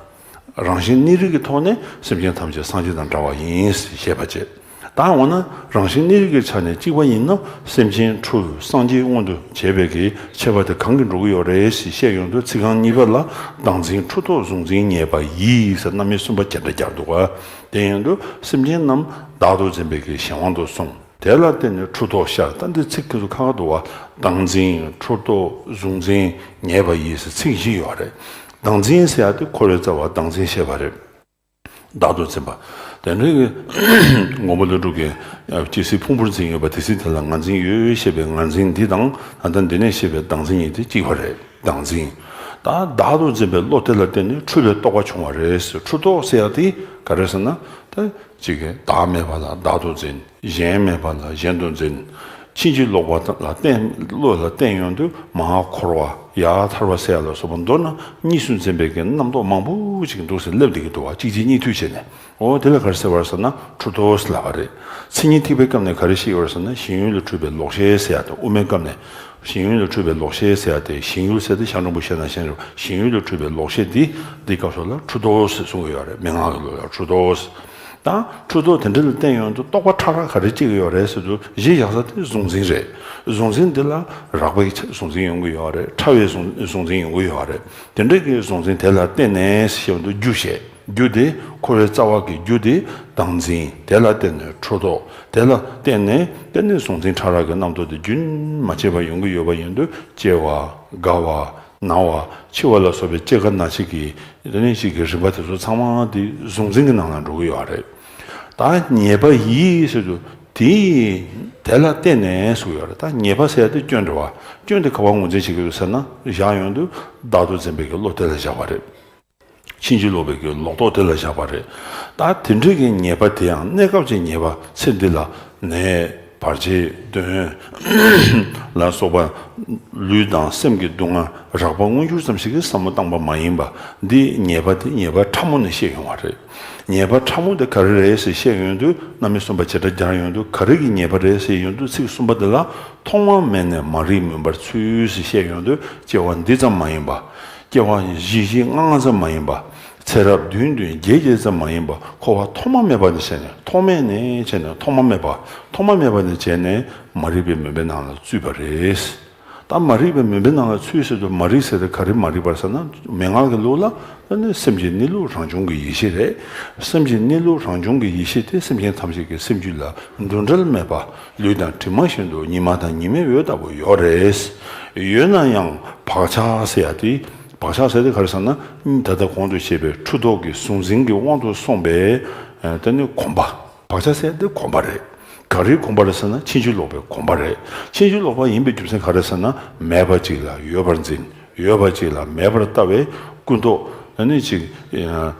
རང་བཞིན་གནས་རིགས་ཀྱི་ཐོག་ནས་སེམས་ཅན་ཐམས་ཅད་སངས་རྒྱས་དང་འདྲ་བ་ཡིན་ཞེས་བཤད་པ་བྱས། ད་འོ་ན་རང་བཞིན་གནས་རིགས་ཀྱི་ཆ་ནས་གཅིག་པ་ཡིན་ན། སེམས་ཅན་འཁྲུལ་སངས་རྒྱས་མངོན་དུ་བྱེད་པའི་གི་ཁྱད་པར་དེ་གང་གིས་འགྲོ་གི་ཡོད་རེད་ཞེས་བཤད་ཡོང་དུས། ཚིག་རྐང་གཉིས་པ་ལ། བདག་འཛིན་འཁྲུལ་རྟོག་གཟུང་འཛིན་ཉེས་པ་ཡིས་ཟེར་རྣམ་དབྱེ་གསུམ་པ་རྒྱས་འགྲེལ་རྒྱག་འདུག་ག་དེ་ཡིན་དུས་སེམས་ཅན་རྣམས་བདག་ཏུ་འཛིན་པའི་གི་གཞན་དབང་དུ་སོང་། དེ་ལ་བརྟེན་ནས་འཁྲུལ་རྟོག་ཤར། ད་འདི་ཚིག་དེ་ཚོ་ཁག་ཁག་འདུག་བ། བདག་འཛིན་འཁྲུལ་རྟོག་གཟུང་འཛིན་ཉེས་པ་ཡིས་ཟེར་ཚིག་བཞི་ཡོད་རེད། བདག་འཛིན་ཟེར་ཡ་དེ་འཁོར་བའི་རྩ་བ་བདག་འཛིན་ཞེས་པ་རེད། བདག་ཏུ་འཛིན་པ། དེ་འདྲའི་གི་མགོན་པོ་ཀླུ་སྒྲུབ་ཀྱིས་ཇི་སྲིད་ཕུང་པོར་འཛིན་ཡོད་པ། དེ་སྲིད་དེ་ལ་ང་འཛིན་ཡོད་ཞེས་པའི་ང་འཛིན་འདི་དང་། ད་ལྟ་འདི་ནས་བཤད་པའི་བདག་འཛིན་གཉིས་དེ་གཅིག་པ་རེད། བདག་འཛིན། ད་བདག་ཏུ་འཛིན་པའི་བློ་དེ་ལ་བརྟེན་ནས་འཁྲུལ་པའི་རྟོག་པ་བྱུང་བ་རེད་ཟེར། འཁྲུལ་རྟོག་ཟེར་ཡ་དེ་ག་རེ་ཟེར་ན། ད་གཅིག་གིས་བདག་མེད་པ་ལ་བདག་ཏུ་འཛིན། གཞན་མེད་པ་ལ་གཞན་དུ་འཛིན། ཕྱིན་ཅི་ལོག་པ་ལ་བརྟེན། བློ་ལ་བརྟེན་ཡོང་དུས་མར་འཁོར་བ་ཡར་ཐར་བ་ཟེར་ཡ་ལ་སོགས་པ། མདོར་ན་གཉིས་སུ་འཛིན་པའི་གི་རྣམ་རྟོག་མང་པོ་ཅིག་འདུག་ཟེར་སླེབས་བསྡད་ཀྱི་འདུག་བ། གཅིག་རྗེས་གཉིས་མཐུད་བྱས་ནས། འོ་དེ་ལ་ག་རེ་ཟེར་བ་རེད་ཟེར་ན། འཁྲུལ་རྟོག་ཟེར་ལབ་པ་རེད། མཚན་ཉིད་ཐེག་པའི་སྐབས་ནས་ག་རེ་བཤད་ཡོད་རེད་ཟེར་ན། ཞེན་ཡུལ་ལས་འཁྲུལ་པའི་ལོག་ཤེས་ཟེར་ཡ་དང་། དབུ་མའི་སྐབས་ནས་ཞེན་ཡུལ་ལས་འཁྲུལ་པའི་ལོག་ཤེས་ཟེར་ཡ་དེ། ཞེན་ཡུལ་ཟེར་དེ་ཞང་འབྲུག་པ་བཤད་ན་ཞེན་རེད། ཞེན་ཡུལ་ལས་འཁྲུལ་པའི་ལོག་ཤེས་འདི། འདི་སྐབས་སུ་ལ་འཁྲུལ་རྟོག་ཟེར་གསུང་གི་ཡོད་རེད། མན་ངག་གི་ལུགས་ལ་འཁྲུལ་རྟོག་ཟེར། ད་འཁྲུལ་རྟོག་དེ་འདྲ་ལ་བརྟེན་ཡོང་དུས་རྟོག་པ་ཕྲ་རགས་ག་རེ་སྐྱེ་གི་ཡོད་རེད་ཟེར་དུས། གཞི་བཞག་ས་དེ་གཟུང་འཛིན་རེད། གཟུང་འཛིན་འདི་ལ་རགས་པའི་གཟུང་འཛིན་ཡོང་གི་ཡོད་རེད། ཕྲ་བའི་གཟུང་གཟུང་འཛིན་ཡོང་གི་ཡོད་རེད། དེ་འདྲ་གི་གཟུང་འཛིན་དེ་ལ་བརྟེན་ནས་ཞེས་པ་འདུག་རྒྱུ་བཤད། རྒྱུ་དེ་འཁོར་བའི་རྩ་བ་གི་རྒྱུ་དེ་བདག་འཛིན། དེ་ལ་བརྟེན་ནས་འཁྲུལ་རྟོག་དེ་ལ་བརྟེན་ནས་དེ་ནི་གཟུང་འཛིན་ཕྲ་རགས་ཀྱི་རྣམ་རྟོག་དེ་རྒྱུན་མ་ཆད་པར་ཡོང་གི་ཡོད་པ་ཡིན་དུས། སྐྱེ་བ། རྒ་བ། ན་བ། འཆི་བ་ལ་སོགས་པའི་སྐྱེ་རྒ་ན་འཆི་གི་དེ་ནས་ཞིག་གི་རིམ་པ་དེ་ཚོ་ཚང་མ་དེ་གཟུང་འཛིན་གྱི་ནང་ལ་འགྲོ་གི་ཡོད་རེད། ད་ཉེས་པ་ཡིས་ཟེར་དུས་དེ་དེ་ལ་བརྟེན་ནས་ཟེར་ཡོད་རེད། ད་ཉེས་པ་ཟེར་ཡ་དེ་སྐྱོན་རེད་བ། སྐྱོན་དེ་ག་པར་ངོས་འཛིན་བྱེད་ཀྱི་ཡོད་ཟེར་ན། བཞག་ཡོང་དུས་བདག་ཏུ་འཛིན་པའི་གི་བློ་དེ་ལ་བཞག་པ་རེད། ཕྱིན་ཅི་ལོག་པའི་གི་ལོག་རྟོག་དེ་ལ་བཞག་པ་རེད། ད་དེ་འདྲའི་གི་ཉེས་པ་དེ་ཡང་གནས་སྐབས་ཀྱི་ཉེས་པ། ཚེ་འདི་ལ་ནད། བར་ཆད་གདོན་ལ་སོགས་པ་ལུས་དང་སེམས་ཀྱི་སྡུག་བསྔལ་རགས་པ་མངོན་གྱུར་ཙམ་ཞིག་གི་བསམ་བློ་བཏང་པ་མ་ཡིན་པ། འདི་ཉེས་པ་དེ་ཉེས་པ་ཕྲ་མོ་ནས་བཤད་ཡོང་བ་རེད། ཉེས་པ་ཕྲ་མོ་དེ་ག་རེ་རེད་ཟེར་བཤད་ཡོང་དུས། རྣམ་དབྱེ་གསུམ་པ་བྱེ་བྲག་སྦྱར་ཡོང་དུས། ག་རེ་གི་ཉེས་པ་རེད་ཟེར་ཡོང་དུས། ཚིག་གསུམ་པ་འདི་ལ་ཐོག་མ་མེད་ནས་མ་རིག་མུན་པར་ཚུད་ཟེར་བཤད་ཡོང་དུས། སྐྱེ་བ་འདི་ཙམ་མ་ཡིན་པ། སྐྱེ་བ་བཞི་བཞི་ལྔ་ལྔ་ཙམ་མ་ཡིན་པ། ཚེ་རབས་བདུན་བདུན་བརྒྱད་བརྒྱད་ཙམ་མ་ཡིན་པ། འཁོར་བ་ཐོག་མ་མེད་པ་ནས་བྱས་ནས། ཐོག་མེད་ནས་བྱས་ནས་ཐོག་མ་མེད་པ། ཐོག་མ་མེད་པ་ནས་བྱས་ནས་མ་རིག་པའི་མུན་པའི་ནང་ལ་ཚུད་པ་རེད། ད་མ་རིག་པའི་མུན་པའི་ནང་ལ་ཚུད་ཟེར་དུས། མ་རིག་ཟེར་དེ་ག་རེ་མ་རིག་པ་རེད་ཟེར་ན། མན་ངག་གི་ལུགས་ལ་ད་ནི་སེམས་ཀྱི་གནས་ལུགས་རང་བྱུང་གི་ཡེ་ཤེས་རེད། སེམས་ཀྱི་གནས་ལུགས་རང་བྱུང་གི་ཡེ་ཤེས་དེ་སེམས་ཅན་ཐམས་ཅད་ཀྱི་སེམས་རྒྱུད་ལ་འདུ་འབྲལ་མེད་པ། ལུས་དང་གྲིབ་མ་བཞིན་དུ་ཉི་མ་དང་ཉི་མའི་འོད་ལྟ་བུ་ཡོད་རེད། ཡོད་ན་ཡང་བག་ཆགས་ཟེར་ཡ་དེ། བག་ཆགས་ཟེར་དེ་ག་རེ་ཟེར་ན། ད་ལྟ་གོང་དུ་བཤད་པའི་འཁྲུལ་རྟོག་གི་གཟུང་འཛིན་གྱི་དབང་དུ་སོང་བའི་ཨ་དེ་ནི་གོམས་པ། བག་ཆགས་ཟེར་དེ་གོམས་པ་རེད། ག་རེའི་གོམས་པ་རེད་ཟེར་ན། ཕྱིན་ཅི་ལོག་པའི་གོམས་པ་རེད། ཕྱིན་ཅི་ལོག་པ་ཡིན་པའི་རྒྱུ་མཚན་ག་རེ་ཟེར་ན། མེད་པ་ཅིག་ལ་ཡོད་པར་འཛིན། ཡོད་པ་ཅིག་ལ་མེད་པར་ལྟ་བའི་ཀུན་རྟོག་ཨ་ནི་ཅིག་ཨ་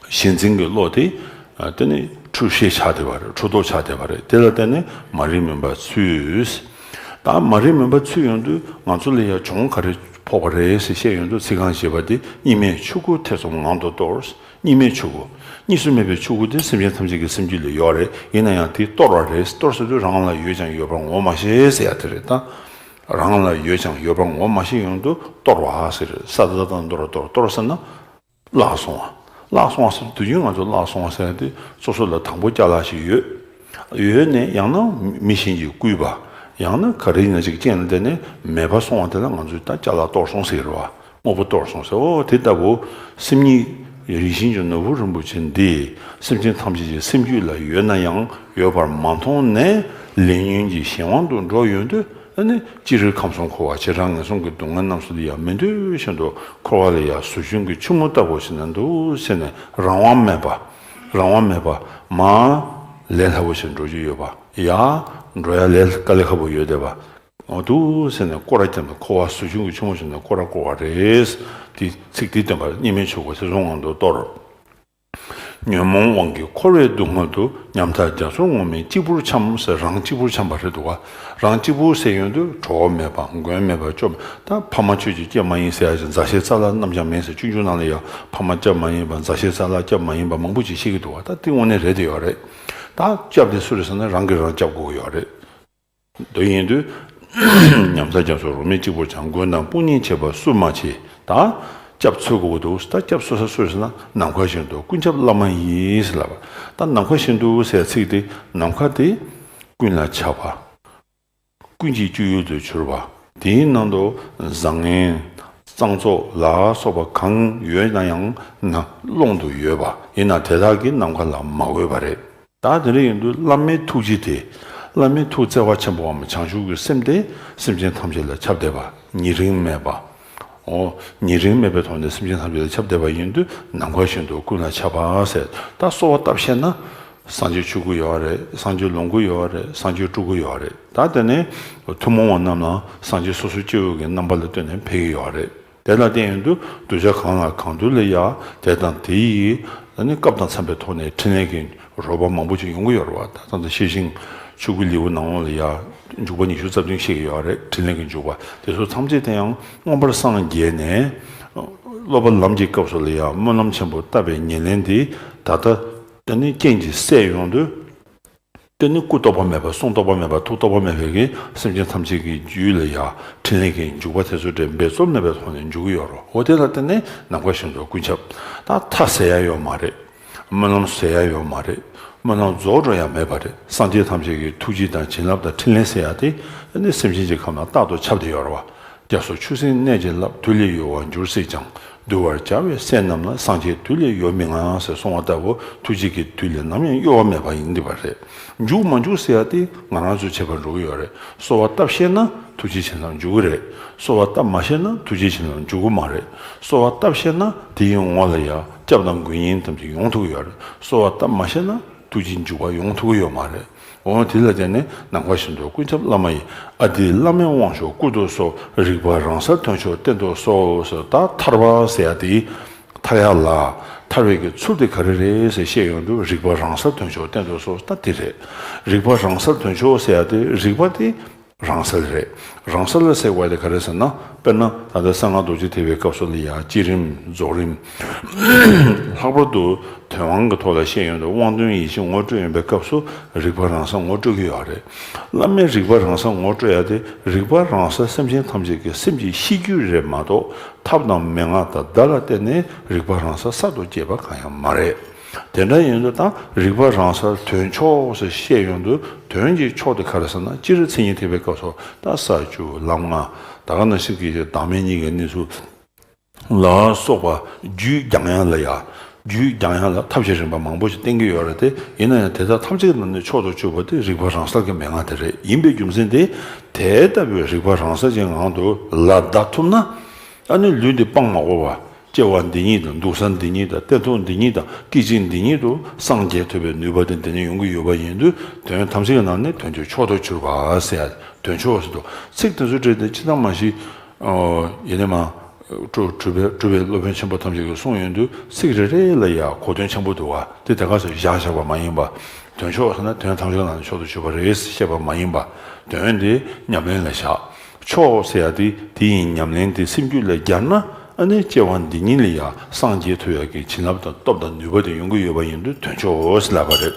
ཞེན་འཛིན་གྱི་བློ་དེ། ཨ་དེ་ནི་འཁྲུལ་ཤེས་ཆགས་བསྡད་པ་རེད། འཁྲུལ་རྟོག་ཆགས་བསྡད་པ་རེད། དེ་ལ་བརྟེན་ནས་མ་རིག་མུན་པ་ཚུད། ད་མ་རིག་མུན་པ་ཚུད་ཡོང་དུས། ང་ཚོ་ལ་ཡང་གྱོང་ག་རེ་ཕོག་པ་རེད་ཟེར་བཤད་ཡོང་དུས། ཚིག་རྐང་བཞི་པ་དེ། གཉིས་མེད་ཆོས་སྐུ་ཐེ་ཚོམ་ངང་དུ་སྟོར། གཉིས་མེད་ཆོས་སྐུ། གཉིས་སུ་མེད་པའི་ཆོས་སྐུ་དེ་སེམས་ཅན་ཐམས་ཅད་ཀྱི་སེམས་རྒྱུད་ལ་ཡོད་རེད། ཡིན་ན་ཡང་དེ་སྟོར་བ་རེད། སྟོར་ཟེར་དུས་རང་ལ་ཡོད་ཀྱང་ཡོད་པར་ངོ་མ་ཤེས་ཟེར་ཡ་དེ་རེད། ད་རང་ལ་ཡོད་ཀྱང་ཡོད་པར་ངོ་མ་ཤེས་ཡོང་དུས་སྟོར་བ་ཟེར། ས་ད་དང་འདོར་སྟོར། སྟོར་ཟེར་ན་བརླག་སོང་བ། བརླག་སོང་བ་ཟེར་དུས། དུས་རྒྱུན་ང་ཚོ་བརླག་སོང་བ་ཟེར་ཡ་དེ། སོ་སོ་ལ་དང་པོ་ཅ་ལག་ཞིག་ཡོད། ཡོད་ནས་ཡང་ན་མི་གཞན་གྱིས་བརྐུས་པ། ཡང་ན་ག་རེ་ཡིན་ན་ཅིག་རྐྱེན་ལ་བརྟེན་ནས་མེད་པ་སོང་བ་དེ་ལ་ང་ཚོས་ད་ཅ་ལག་གཏོར་སོང་ཟེར་བ། དངོས་པོ་གཏོར་སོང་ཟེར། འོ་དེ་ལྟ་བུ་སེམས་ཉིད་རིན་ཆེན་གྱི་ནོར་བུ་རིན་པོ་ཆེ་འདི་སེམས་ཅན་ཐམས་ཅད་ཀྱི་སེམས་རྒྱུད་ལ་ཡོད་ན་ཡང་ཡོད་པར་མ་མཐོང་ནས་ལས་ཉོན་གྱི་གཞན་དབང་དུ་འགྲོ་ཡོང་དུས། ཨ་ནི་སྤྱིར་ཁམས་གསུམ་འཁོར་བ་བྱེ་བྲག་ངན་སོང་གི་སྡུག་བསྔལ་རྣམས་སུ་ལ་ཡང་མི་འདོད་བཞིན་དུ་འཁོར་བ་ལ་ཡང་ཟོ་ཆུན་གྱི་ཆུ་མོ་ལྟ་བུ་ཞིག་ན་འདུག་ཟེར་ནས་རང་དབང་མེད་པ། རང་དབང་མེད་པ། མར་ལས་སླ་པོ་ཞིག་འགྲོ་རྒྱུ་ཡོད་པ། ཡར་འགྲོ་ཡ་ལས་དཀའ་ལས་ཁག་པོ་ཡོད་བསྡད་པ། འོ་འདུག་ཟེར་ནས་སྐོར་ར་བརྒྱབ་ནས། འཁོར་བ་ཟོ་ཆུན་གྱི་ཆུ་མོ་ཞིག་ནས་སྐོར་ར་བསྐོར་བ་རེད། དེ་ཚིག་དེ་སྟོན་པ། གཉིས་མེད་ཆོས་སྐུ་ཐེ་ཚོམ་ངང་དུ་སྟོར། ཉོན་མོངས་དབང་གིས་འཁོར་བའི་སྡུག་བསྔལ་དུ། ཉམ་ཐག་རྒྱ་མཚོར་ངོམས་ནས་གཅིག་པུར་འཁྱམས་ཟེར། རང་གཅིག་པུར་འཁྱམས་པ་རེད་འདུག་ག་རང་གཅིག་པུར་ཟེར་ཡོང་དུས་གྲོགས་མེད་པ། མགོན་མེད་པ། སྐྱོབ། ད་ཕ་མ་ཁྱོད་ཀྱིས་སྐྱབས་མ་ཡིན་ཟེར་ཡ་ཞིག་མཛའ་བཤེས་རྩ་ལ་རྣམ་གཞག་མེད་ཟེར། སྤྱོད་འཇུག་ནང་ལ་ཡང་ཕ་མ་སྐྱབས་མ་ཡིན་པ། མཛའ་བཤེས་རྩ་ལ་སྐྱབས་མ་ཡིན་པ་མང་པོ་ཅིག་བཤད་ཀྱི་འདུག་ག་ད་དེ་དངོས་གནས་རེད་དེ་ཡོད་རེད། ད་སྐྱབས་དེ་སུ་རེད་ཟེར་ན། རང་གིས་རང་སྐྱབས་དགོས་ཀྱི་ཡོད་རེད། དེ་ཡིན་དུས། ཉམ་ཐག་རྒྱ་མཚོར་ངོམས་ནས་གཅིག་པུར་འཁྱམས། མགོན་དང་དཔུང་གཉེན་བྱེད་པ་སུས་མ་བྱེད། ད་སྐྱབས་འཚོལ་དགོས་འདུག་ད་སྐྱབས་འཚོལ་ས་སུ་རེད་ཟེར་ན། ནམ་མཁའ་བཞིན་དུ་ཀུན་ཁྱབ་བླ་མ་ཡིས་ཟེར་ལབ་པ། ད་ནམ་མཁའ་བཞིན་དུ་ཟེར་ཚིག་དེ། ནམ་མཁའ་དེ་ཀུན་ལ་ཁྱབ་པ། ཀུན་གྱི་སྤྱི་ཡུལ་དུ་གྱུར་པ། དེའི་ནང་དུ་བཟང་ངན་གཙང་བཙོག་ལ་སོགས་པ་གང་ཡོད་ན་ཡང་ན་ཀློང་དུ་ཡོད་པ་ཡིན་ན། དེ་དག་གིས་ནམ་མཁའ་ལ་མ་གོས་པ་རེད། ད་དེ་འདྲ་ཡིན་དུས་བླ་མའི་ཐུགས་རྗེ་དེ། བླ་མའི་ཐུགས་བརྩེ་བ་ཆེན་པོའམ་བྱང་ཆུབ་ཀྱི་སེམས་དེ་སེམས་ཅན་ཐམས་ཅད་ལ་ཁྱབ་བསྡད་པ། ཉེ་རིང་མེད་པ། འོ། ཉེ་རིང་མེད་པའི་ཐོག་ནས་སེམས་ཅན་ཐམས་ཅད་ལ་ཁྱབ་བསྡད་པ་ཡིན་དུས། ནམ་མཁའ་བཞིན་དུ་ཀུན་ལ་ཁྱབ་པ་ཟེར། ད་གསོལ་བ་བཏབ་ཤེས་ན། སངས་རྒྱས་ཆོས་སྐུ་ཡོད་རེད། སངས་རྒྱས་ལོངས་སྐུ་ཡོད་རེད། སངས་རྒྱས་སྤྲུལ་སྐུ་ཡོད་རེད། ད་དེ་ནས་ཐུན་མོང་བ་རྣམས་ལ་སངས་རྒྱས་སོ་སོའི་སྐྱེ་བོ་གི་རྣམ་པ་ལ་ལྟོས་ནས་ཕེབས་ཀྱི་ཡོད་རེད། དེ་ལ་བརྟེན་ཡོང་དུས་གདུལ་བྱ་གང་ལ་གང་འདུལ་ལ་ཡང་དེ་དང་དེ་ཡི་ནི་སྐབས་དང་འཚམ་པའི་ཐོག་ནས་འཕྲིན་ལས་ཀྱི་རོལ་པ་མང་པོ་ཅིག་ཡོང་གི་ཡོད་རེད་བ། ད་ལྟ་ཤེར་ཕྱིན་ཆོས་སྐུ་ལེའུ་ནང་ལོགས་ལ་ཡང་འཇུག་པ་ཉི་ཤུ་རྩ་བདུན་བཤད་ཀྱི་ཡོད་རེད། འཕྲིན་ལས་ཀྱི་འཇུག་པ་དེ་ཚོ་ཐམས་ཅད་དེ་ཡང་མངོན་པར་སངས་རྒྱས་ནས། སློབ་པ་ལམ་གྱི་སྐབས་སུ་ལ་ཡང་སྨོན་ལམ་ཆེན་པོ་བཏབ་པའི་ཉེར་ལེན་དེ་ད་ལྟ་དེ་ནི་རྐྱེན་གྱིས་སད་ཡོང་དུས། དེ་ནི་སྐུ་རྟོགས་པ་མེད་པ། གསུང་རྟོགས་པ་མེད་པ། ཐུགས་རྟོགས་པ་མེད་པའི་གི་སེམས་ཅན་ཐམས་ཅད་ཀྱི་རྒྱུད་ལ་ཡང་འཕྲིན་ལས་ཀྱི་འཇུག་པ་དེ་ཚོ་འདྲ་འབད་རྩོལ་མེད་པའི་ཐོག་ནས་འཇུག་གི་ཡོད་རེད། འོ་དེ་ལ་བརྟེན་ནས་ནམ་མཁའ་བཞིན་དུ་ཀུན་ཁྱབ། ད་མཐའ་ཟེར་ཡ་ཡོད་མ་རེད། སྨོན་ལམ་ཟེར་ཡ་ཡོད་མ་རེད། སྨོན་ལམ་རྫོགས་འགྲོ་ཡ་མེད་པ་རེད། སངས་རྒྱས་ཐམས་ཅད་ཀྱི་ཐུགས་རྗེ་དང་བྱིན་རླབས་དང་འཕྲིན་ལས་ཟེར་ཡ་དེ་ནི་སེམས་ཅན་གྱི་ཁམས་ལ་རྟག་ཏུ་ཁྱབ་བསྡད་ཡོད་རེད་བ། རྒྱ་མཚོ་ཆུ་སྲིན་གནོད་བྱེད་རླབས། དུས་ལས་གཡོ་བར་འགྱུར་སྲིད་ཀྱང་། འདུལ་བར་བྱ་བའི་སྲས་རྣམས་ལ། སངས་རྒྱས་དུས་ལས་གཡོ་མི་མངའ་ཟེར་གསུངས་པ་ལྟ་བུ། ཐུགས་རྗེ་གི་དུས་ལས་ནམ་ཡང་གཡོ་བ་མེད་པ་ཡིན་འདི་པ་རེད། འཇུག་མ་འཇུག་ཟེར་ཡ་དེ་ང་རང་ཚོའི་ཁྱད་པར་འགྲོ་གི་ཡོད་རེད། གསོལ་བ་བཏབ་ཤེས་ན་ཐུགས་རྗེ་བྱིན་རླབས་འཇུག་གི་རེད། གསོལ་བ་བཏབ་མ་ཤེས་ན་ཐུགས་རྗེ་བྱིན་རླབས་འཇུག་གི་མ་རེད། གསོལ་བ་བཏབ་ཤེས་ན་དེ་ཡི་ངོ་ལ་ཡང་སྐྱབས་དང་མགོན་གཉེན་ཐམས་ཅད་ཡོང་ཐུབ་ཀྱི་ཡོད་རེད། གསོལ་བ་བཏབ་མ་ཤེས་ན་ཐུགས་རྗེ་འཇུག་པ་ཡོང་ཐུབ་ཀྱི་ཡོད་མ་རེད། འོ་དེ་ལ་བརྟེན་ནས་ནམ་མཁའ་བཞིན་དུ་ཀུན་ཁྱབ་བླ་མ་ཡི། ཨ་ཏི་བླ་མའི་དབང་མཆོག་བསྐུལ་དུ་གསོལ། རིག་པ་རང་སར་ཐོན་ཕྱོགས་བསྟན་དུ་གསོལ་ཟེར། ད་ཐར་པ་ཟེར་ཡ་དེ། ཐར་ཡག་ལ་ཐར་བའི་གི་ཚུལ་དེ་ག་རེ་རེད་ཟེར་བཤད་ཡོང་དུས། རིག་པ་རང་སར་ཐོན་ཆོག་བསྟན་དུ་གསོལ། ད་དེ་རེད། རིག་པ་རང་སར་ཐོན་ཆོག་ཟེར་ཡ་དེ། རིག་པ་དེ་རང་སར་རེད། རང་སར་ལ་ཟེར་བ་དེ་ག་རེ་ཟེར་ན། དཔེར་ན་ད་ལྟ་གསང་སྔགས་རྡོ་རྗེ་ཐེག་པའི་སྐབས་སུ་ལ་ཡ་བསྐྱེད་རིམ་རྫོགས་རིམ། ལྷག་པར་དུ་དོན་དབང་གི་ཐོག་ལ་བཤད་ཡོང་དུས། དབང་དོན་ཡིད་བཞིན་ངོ་སྤྲོད་ཡོང་པའི་སྐབས་སུ་རིག་པ་རང་སར་ངོ་སྤྲོད་ཀྱི་ཡོད་རེད། བླ་མས་རིག་པ་རང་སར་ངོ་སྤྲོད་ཡ་དེ། རིག་པ་རང་སར་སེམས་ཅན་ཐམས་ཅད་ཀྱི་སེམས་ཀྱི་གཤིས་རྒྱུད་རེད་མ་གཏོགས། ཐབས་དང་མན་ངག་དང་བརྡ་ལ་བརྟེན་ནས་རིག་པ་རང་སར་གསར་དུ་སྐྱེས་པ་གང་ཡང་མ་རེད། དེ་འདྲ་ཡིན་དུས་ད་རིག་པ་རང་སར་ཐོན་ཆོག་ཟེར་བཤད་ཡོང་དུས། དོན་གྱི་ཕྱོགས་དེ་ག་རེ་ཟེར་ན། སྤྱིར་མཚན་ཉིད་ཐེག་པའི་སྐབས་སུ་ད་ས་བཅུ་ལམ་ལྔ། ད་ག་ནང་བཞིན་གྱི་བདག་མེད་གཉིས་ཀྱི་གནས་ཚུལ་ལ་སོགས་པ། རྒྱུད་སྦྱང་ཡ་ལ་ཡ། རྒྱུད་སྦྱང་ཡ་ལ་ཐབས་ཤེས་རིམ་པ་མང་པོ་ཞིག་བསྟན་གྱི་ཡོད་རེད་དེ། ཡིན་ན་ཡང་དེ་དག་ཐམས་ཅད་ཀྱི་ནང་ནས་མཆོག་ཏུ་གྱུར་པ་དེ་རིག་པ་རང་སར་གྱི་མན་ངག་དེ་རེད། ཡིན་པའི་རྒྱུ་མཚན་དེ། དེ་ལྟ་བུའི་རིག་པ་རང་སར་གྱི་ངང་དུ་ལ་བཟླ་ཐུབ་ན། ཨ་ནི་ལུས་འདི་སྤང་མ་དགོས་པ། སྐྱེ་བ་འདི་ཉིད་དང་། འདུག་ས་འདི་ཉིད་དང་། གཏན་ཐོགས་འདི་ཉིད་དང་། སྐད་ཅིག་འདི་ཉིད་དུ་སངས་རྒྱས་ཐོབ་པའི་ནུས་པ་དེ་འདི་ནས་ཡོང་གི་ཡོད་པ་ཡིན་དུས། དོན་ཐམས་ཅད་ཀྱི་ནང་ནས་དོན་གྱི་མཆོག་ཏུ་གྱུར་པ་ཟེར་ཡ། དོན་མཆོག་ཟེར་དུས་ཚིག་དེ་ཚོའི་གྲས་དེ་ཕྱི་ནང་མ་ཤེས། ཨོ། ཡེ་ནས་མ། གྲུབ་གྲུབ་པའི་གྲུབ་པའི་སློབ་དཔོན་ཆེན་པོ་ཐམས་ཅད་ཀྱིས་གསུངས་ཡོང་དུས། ཚིག་རེ་རེ་ལ་ཡ་གོ་དོན་ཆེན་པོ་འདུག་བ། དེ་དེ་ག་ཚོད་བཞག་བཞག་པ་མ་ཡིན་པ། དོན་མཆོག་ཟེར་ན་དོན་ཐམས་ཅད་ནང་ནས་མཆོག་ཏུ་གྱུར་པ་རེད་བཤད་པ་མ་ཡིན་པ། དོན་དེ་ཉམས་ལེན་ལ་བཞག་མཆོག་ཟེར་ཡ་དེ་དེ་ཡི་ཉམས་ལེན་དེ་སེམས་རྒྱུད་ལ་སྦྱར་ན། ཨ་ནི་སྐྱེ་བ་འདི་ཉིད་ལ་ཡ་སངས་རྒྱས་ཐོབ་ཡ་གི་བྱིན་རླབས་དང་སྟོབས་དང་ནུས་པ་དེ་ཡོང་གི་ཡོད་པ་ཡིན་དུས། དོན་མཆོག་ཟེར་ལབ་པ་རེད།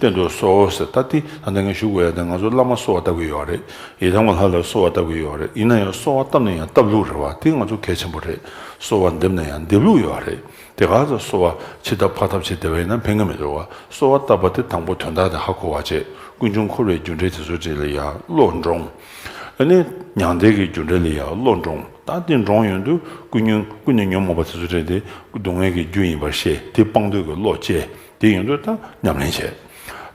བསྟན་དུ་གསོལ་ཟེར། ད་དེ་ད་ལྟ་ངས་ཞུ་དགོས་ཡ་དེ། ང་ཚོ་བླ་མ་གསོལ་བ་བཏབ་ཀྱི་ཡོད་རེད། ཡི་དམ་གྱི་ལྷ་ལ་གསོལ་བ་བཏབ་ཀྱི་ཡོད་རེད། ཡིན་ན་ཡང་གསོལ་བ་བཏབ་ན་ཡང་བཏབ་ལུགས་རེད་བ། དེ་ང་ཚོ་གལ་ཆེན་པོ་རེད། གསོལ་བ་འདེབས་ན་ཡང་འདེབས་ལུགས་ཡོད་རེད། དེ་ག་ཚོད་གསོལ་བ་ཕྱི་ཐབས་ཕར་ཐབས་བྱས་བསྡད་པ་ཡིན་ན་ཕན་གི་མི་འདུག་བ། གསོལ་བ་བཏབ་པ་དེ་དང་པོ་དོན་དག་དེ་ཧ་གོ་བ་བྱས། ཀུན་འབྱུང་འཁོར་བའི་རྒྱུ་འབྲས་དེ་ཚོ་གྲས་ལ་ཡ་བློ་འདྲོངས། ཨ་ནི་མྱང་འདས་ཀྱི་རྒྱུ་འབྲས་ལ་ཡ་བློ་འདྲོངས། ད་དེ་འདྲོངས་ཡོང་དུས་ཀུན་ཉོན་ཀུན་ནས་ཉོན་མོངས་པ་དེ་ཚོ་གྲས་དེ། སྡུག་བསྔལ་གྱི་རྒྱུ་ཡིན་པར་ཤེས། དེ་སྤང་འདོད་ཀྱི་བློ་སྐྱེ། དེ་ཡོང་དུས་ད་ཉམས་ལེན་བྱས།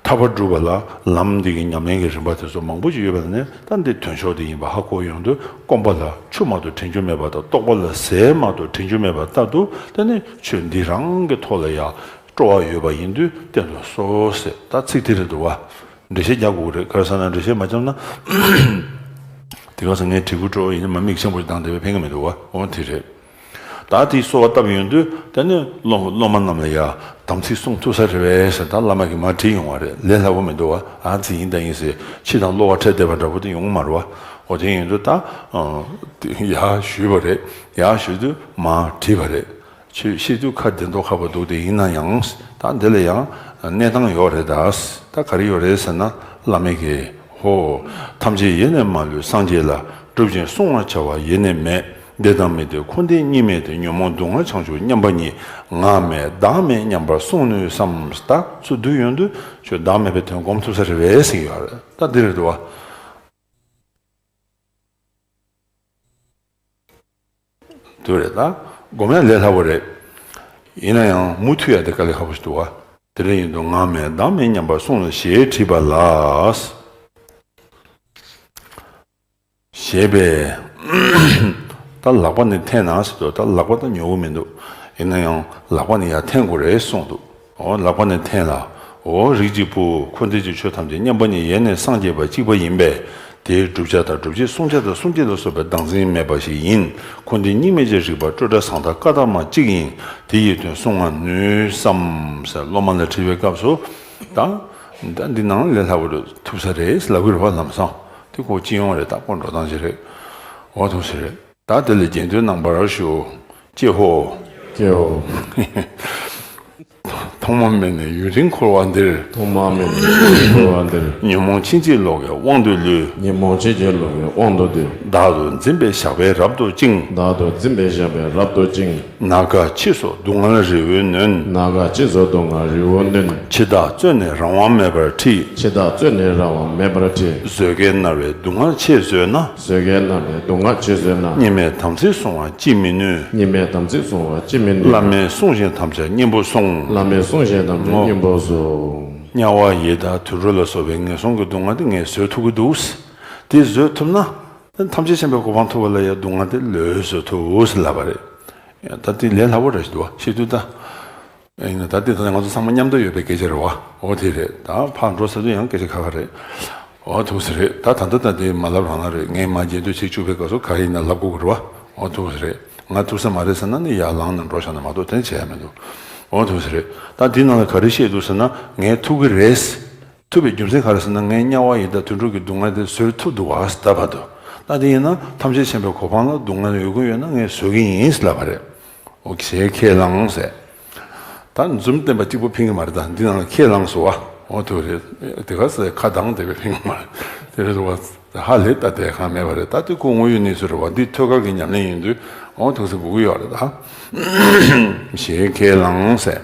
ཐར་པ་སྒྲུབ་པ་ལ་ལམ་འདི་གི་ཉམས་ལེན་གྱི་རིམ་པ་དེ་ཚོ་མང་པོ་ཞིག་ཡོད་པ་ནས། ད་འདི་དོན་མཆོག་དེ་ཡིན་པ་ཧ་གོ་ཡོང་དུས། སྐོམ་པ་ལ་ཆུ་མ་གཏོགས་དྲན་རྒྱུ་མེད་པ་དང་། ལྟོགས་པ་ལ་ཟས་མ་གཏོགས་དྲན་རྒྱུ་མེད་པ་ལྟར་དུ། དེ་ནི་ཆོས་འདི་རང་གི་ཐོག་ལ་ཡ་སྤྲོ་བ་ཡོད་པ་ཡིན་དུས། བསྟན་དུ་གསོལ་ཟེར། ད་ཚིག་དེ་རེད་འདུག་བ། འགྲེལ་བཤད་རྒྱག་དགོས་རེད། ག་རེ་ཟེར་ན་འགྲེལ་བཤད་མ་བརྒྱབ་ན། དེ་ག་ས་ངས་བྲིས་སྐུ་སྤྲོ་ཡིན་ན་མ་མིག་ཆེན་པོ་ཞིག་བཏང་བསྡད་པས་ཕན་གི་མི་འདུག་བ། འོ་དེ་རེད། ད་དེའི་གསོལ་བ་བཏབ་ཡོང་དུས། དེ་ནས་སློབ་སློབ་མ་རྣམས་ལ་ཡ་དམ་ཚིག་བསྲུང་ཐུབ་ས་རེད་པས་ཟེར། ད་བླ་མ་གིས་མར་དྲིས་ཡོང་བ་རེད། ལས་སླ་པོ་མི་འདུག་བ། ཨ་ཙི་ཡིན་ད་ཡིན་ཟེར། ཕྱི་དང་གློ་བ་འཕྲད་བསྡད་པ་འདྲ་པོ་དེ་ཡོང་གི་མ་རེད་བ། འོ་དེ་ཡིན་དུས་ད་ཡར་ཞུས་པ་རེད། ཡར་ཞུས་དུས་མར་དྲིས་པ་རེད། ཆོས་བཤད་དུས་ཁ་བདེ་མདོག་ཁ་པོ་འདུག་སྟེ། ཡིན་ན་ཡང་ད་འདི་ལ་ཡང་གནས་སྟངས་ཡོད་རེད་ད། ད་ག་རེ་ཡོད་རེད་ཟེར་ན། བླ་མ་གིས། ཧོ། ཐམས་ཅད་ཡེ་ནས་མ་ལུས་སངས་རྒྱས་ལ། སྒྲུབ་ཅིང་བསྲུང་བར་བྱ་བ་ཡེ་ནས་མེད། བདེ་དང་མི་བདེ་འཁོར་འདས་གཉིས་མེད་དེ། ཉོན་མོངས་སྡུག་བསྔལ་བྱང་ཆུབ་མཉམ་པ་ཉིད། ང་མེད་བདག་མེད་མཉམ་པར་བསྲུང་ནུས་སམ། ད་ཚུར་བསྡུས་ཡོང་དུས་ཁྱོད་བདག་མེད་པའི་དོན་སྒོམ་ཐུབ་ས་རེད་པས་ཟེར་གྱི་ཡོད་རེད། ད་འདི་རེད་འདུག་བ། དེ་རེད་ད། སྒོམ་ཡ་ལས་སླ་པོ་རེད། ཡིན་ན་ཡང་མུ་མཐུད་ཡ་དེ་དཀའ་ལས་ཁག་པོ་ཞིག་འདུག་བ། དེ་འདྲ་ཡིན་དུས་ང་མེད་བདག་མེད་མཉམ་པར་བསྲུང་ཞེས་དྲིས་པ་ལ། ཞེས་པས། ད་ལག་པ་ནི་འཐེན་ན་ཟེར་དུས། ད་ལག་པ་ད་ཉོ་གི་མི་འདུག་ཡིན་ན་ཡང་ལག་པ་ནི་ཡར་འཐེན་དགོས་རེད་གསུངས་འདུག་འོ་ལག་པ་ནི་འཐེན་ལ། འོ་རིགས་ཀྱི་བུ། འཁོར་འདས་ཀྱི་ཆོས་ཐམས་ཅད་མཉམ་པ་ཉིད་ཡེ་ནས་སངས་རྒྱས་པ་གཅིག་པ་ཡིན་པས། དེའི་བསྒྲུབ་བྱ་དང་བསྒྲུབ་བྱེད་བསྲུང་བྱ་དང་སྲུང་བྱེད་ལ་སོགས་པའི་བདག་འཛིན་མེད་པ་ཞིག་ཡིན། འཁོར་འདས་གཉིས་མེད་ཀྱི་རིག་པ་སྤྲོས་བྲལ་ཟང་ཐལ་བཀའ་དང་མ་གཅིག་ཡིན། དེ་ཡི་དོན་བསྲུང་བར་ནུས་སམ་ཟེར་སློབ་མ་ལ་དྲིས་པའི་སྐབས་སུ། ད་ད་འདི་ནང་ལས་སླ་པོ་རེད། ཐུབ་ས་རེད་ལབ་ཀྱི་རེད་བ། ལམ་སང་དེ་ཁོ་ཅི་ཡོང་རེད། ད་ཁོ་འགྲོ་སྟངས་ཅི་རེད། འོ་ཐུགས་རྗེ་ཆེ་རེད། ད་དེ་ལ་རྗེས་ཟློས་གནང་བར་ཞུ། ཀྱེ་ཧོ། ཀྱེ་ཧོ། ཐོག་མ་མེད་ནས་ཡུན་རིང་འཁོར་བ་འདིར། ཐོག་མ་མེད་ནས་ཡུན་རིང་འཁོར་བ་འདིར། ཉོན་མོངས་ཕྱིན་ཅི་ལོག་གི་དབང་དུ་ལུས། ཉོན་མོངས་ཕྱིན་ཅི་ལོག་གི་དབང་དུ་ལུས། བདག་ཏུ་འཛིན་པའི་ཞགས་པས་རབ་ཏུ་བཅིངས། བདག་ཏུ་འཛིན་པའི་ཞགས་པས་རབ་ཏུ་བཅིངས། ནམ་མཁའ་ཕྱིས་སུ་སྡུག་བསྔལ་རི་བོའི་གནོན། ནམ་མཁའ་ཕྱིས་སུ་སྡུག་བསྔལ་རི་བོའི་གནོན། འཆི་བདག་རྩོད་ནས་རང་དབང་མེད་པར་ཁྲིད། འཆི་བདག་རྩོད་ནས་རང་དབང་མེད་པར་ཁྲིད། བཟོད་དཀའི་མནར་བའི་སྡུག་བསྔལ་ཆེས་བཟོད་ན། བཟོད་དཀའི་མནར་བའི་སྡུག་བསྔལ་ཆེས་བཟོད་ན། གཉིས་མེད་དམ་ཚིག་བསྲུང་བ་ཅིས་མི་ནུས། གཉིས་མེད་དམ་ཚིག་བསྲུང་བ་ཅིས་མི་ནུས། བླ་མས་གསུངས་བཞིན་དམ་བཅའ་སྙིང་པོ་བསྲུང་། བླ་མས་གསུངས་བཞིན་དམ་བཅའ་སྙིང་པོ་བསྲུང་། དམྱལ་བ་ཡི་དྭགས་དུད་འགྲོ་ལ་སོགས་པའི་ངན་སོང་གི་སྡུག་བསྔལ་དེ་ངས་བཟོད་ཐུབ་ཀྱི་འདུག་དེ་བཟོད་ཐུབ་ན། ཐམས་ཅད་མཁྱེན་པའི་གོ་འཕང་ཐོབ་པ་ལ་ཡང་སྡུག་བསྔལ་དེ་ལོས་བཟོད་ཐུབ་ཟེར་ལབ་པ་རེད། ད་དེ་ལས་སླ་པོ་རེད་ཞུ་དུས། ད་ཡིན་ན་ད་དེ་ད་ང་ཚོ་ཚང་མ་མཉམ་དུ་ཡོད་པའི་སྐད་ཆ་རེད་བ། འོ་དེ་རེད། ད་ཕར་འགྲོ་ས་དུས་ཡང་སྐད་ཆ་ཁ་ཁ་རེད། འོ་ཐུགས་རྗེ་ཆེ་རེད། ད་ད་ལྟ་ད་དེ་མ་ལབ་རང་ན་རེད། ངས་མ་རྗེས་ཟློས་བྱེད་བཅུག་པའི་སྐབས་སུ་ག་རེ་ཡིན་ན་ལབ་དགོས་ཀྱི་རེད་བ། འོ་ཐུགས་རྗེ་ཆེ་རེད། ང་ཐུག་ས་མ་རེད་ཟེར་ན་ནི་ཡར་ལངས་ནས་འགྲོ་བཞག་ན་མ་གཏོགས་དེ་བྱས་ཡ་མི་འདུག་འོ་ཐུག་ས་རེད། ད་འདི་ནང་ལ་ག་རེ་བཤད་འདུག་ཟེར་ན་ངས་ཐུག་གི་རེད། ཐུག་པའི་རྒྱུ་མཚན་ག་རེ་ཟེར་ན་ངའི་དམྱལ་བ་ཡི་དྭགས་དུད་འགྲོ་གི་སྡུག་བསྔལ་དེ་བཟོད་ཐུབ་འདུག་བ་ཟེར་ལབ་པ་འདུག་ད་དེ་ཡིན་ན་ཐམས་ཅད་མཁྱེན་པའི་གོ་འཕང་ལ་སྡུག་བསྔལ་ཡོད་ཀྱི་ཡོད་ན་ངས་བཟོད་ཀྱི་ཡིན་ཟེར་ལབ་པ་རེད། ཨོ་ཁེ་ཁས་བླངས་ཟེར། ད་འཛུམ་བསྟན་པ་གཅིག་པོ་ཕན་གྱི་མ་རེད། ད་འདི་ནང་ལ་ཁས་བླངས་སོ་བ། འོ་དེ་རེད། དེ་ག་ཟེར་ཁ་གདངས་བསྡད་པའི་ཕན་གྱི་མ་རེད། དེ་རེད་བ། ཧ་ལས་ད་དེ་གང་མེད་པ་རེད། ད་དེ་ཁོ་དངོས་ཡོད་གནས་ཚུལ་རེད་བ། འདི་ཐོད་རྒལ་གྱི་ཉམས་ལེན་ཡིན་དུས་འོ་དེ་ག་ཟེར་དགོས་ཀྱི་ཡོད་རེད། ད་ཞེས་ཁས་བླངས་ཟེར།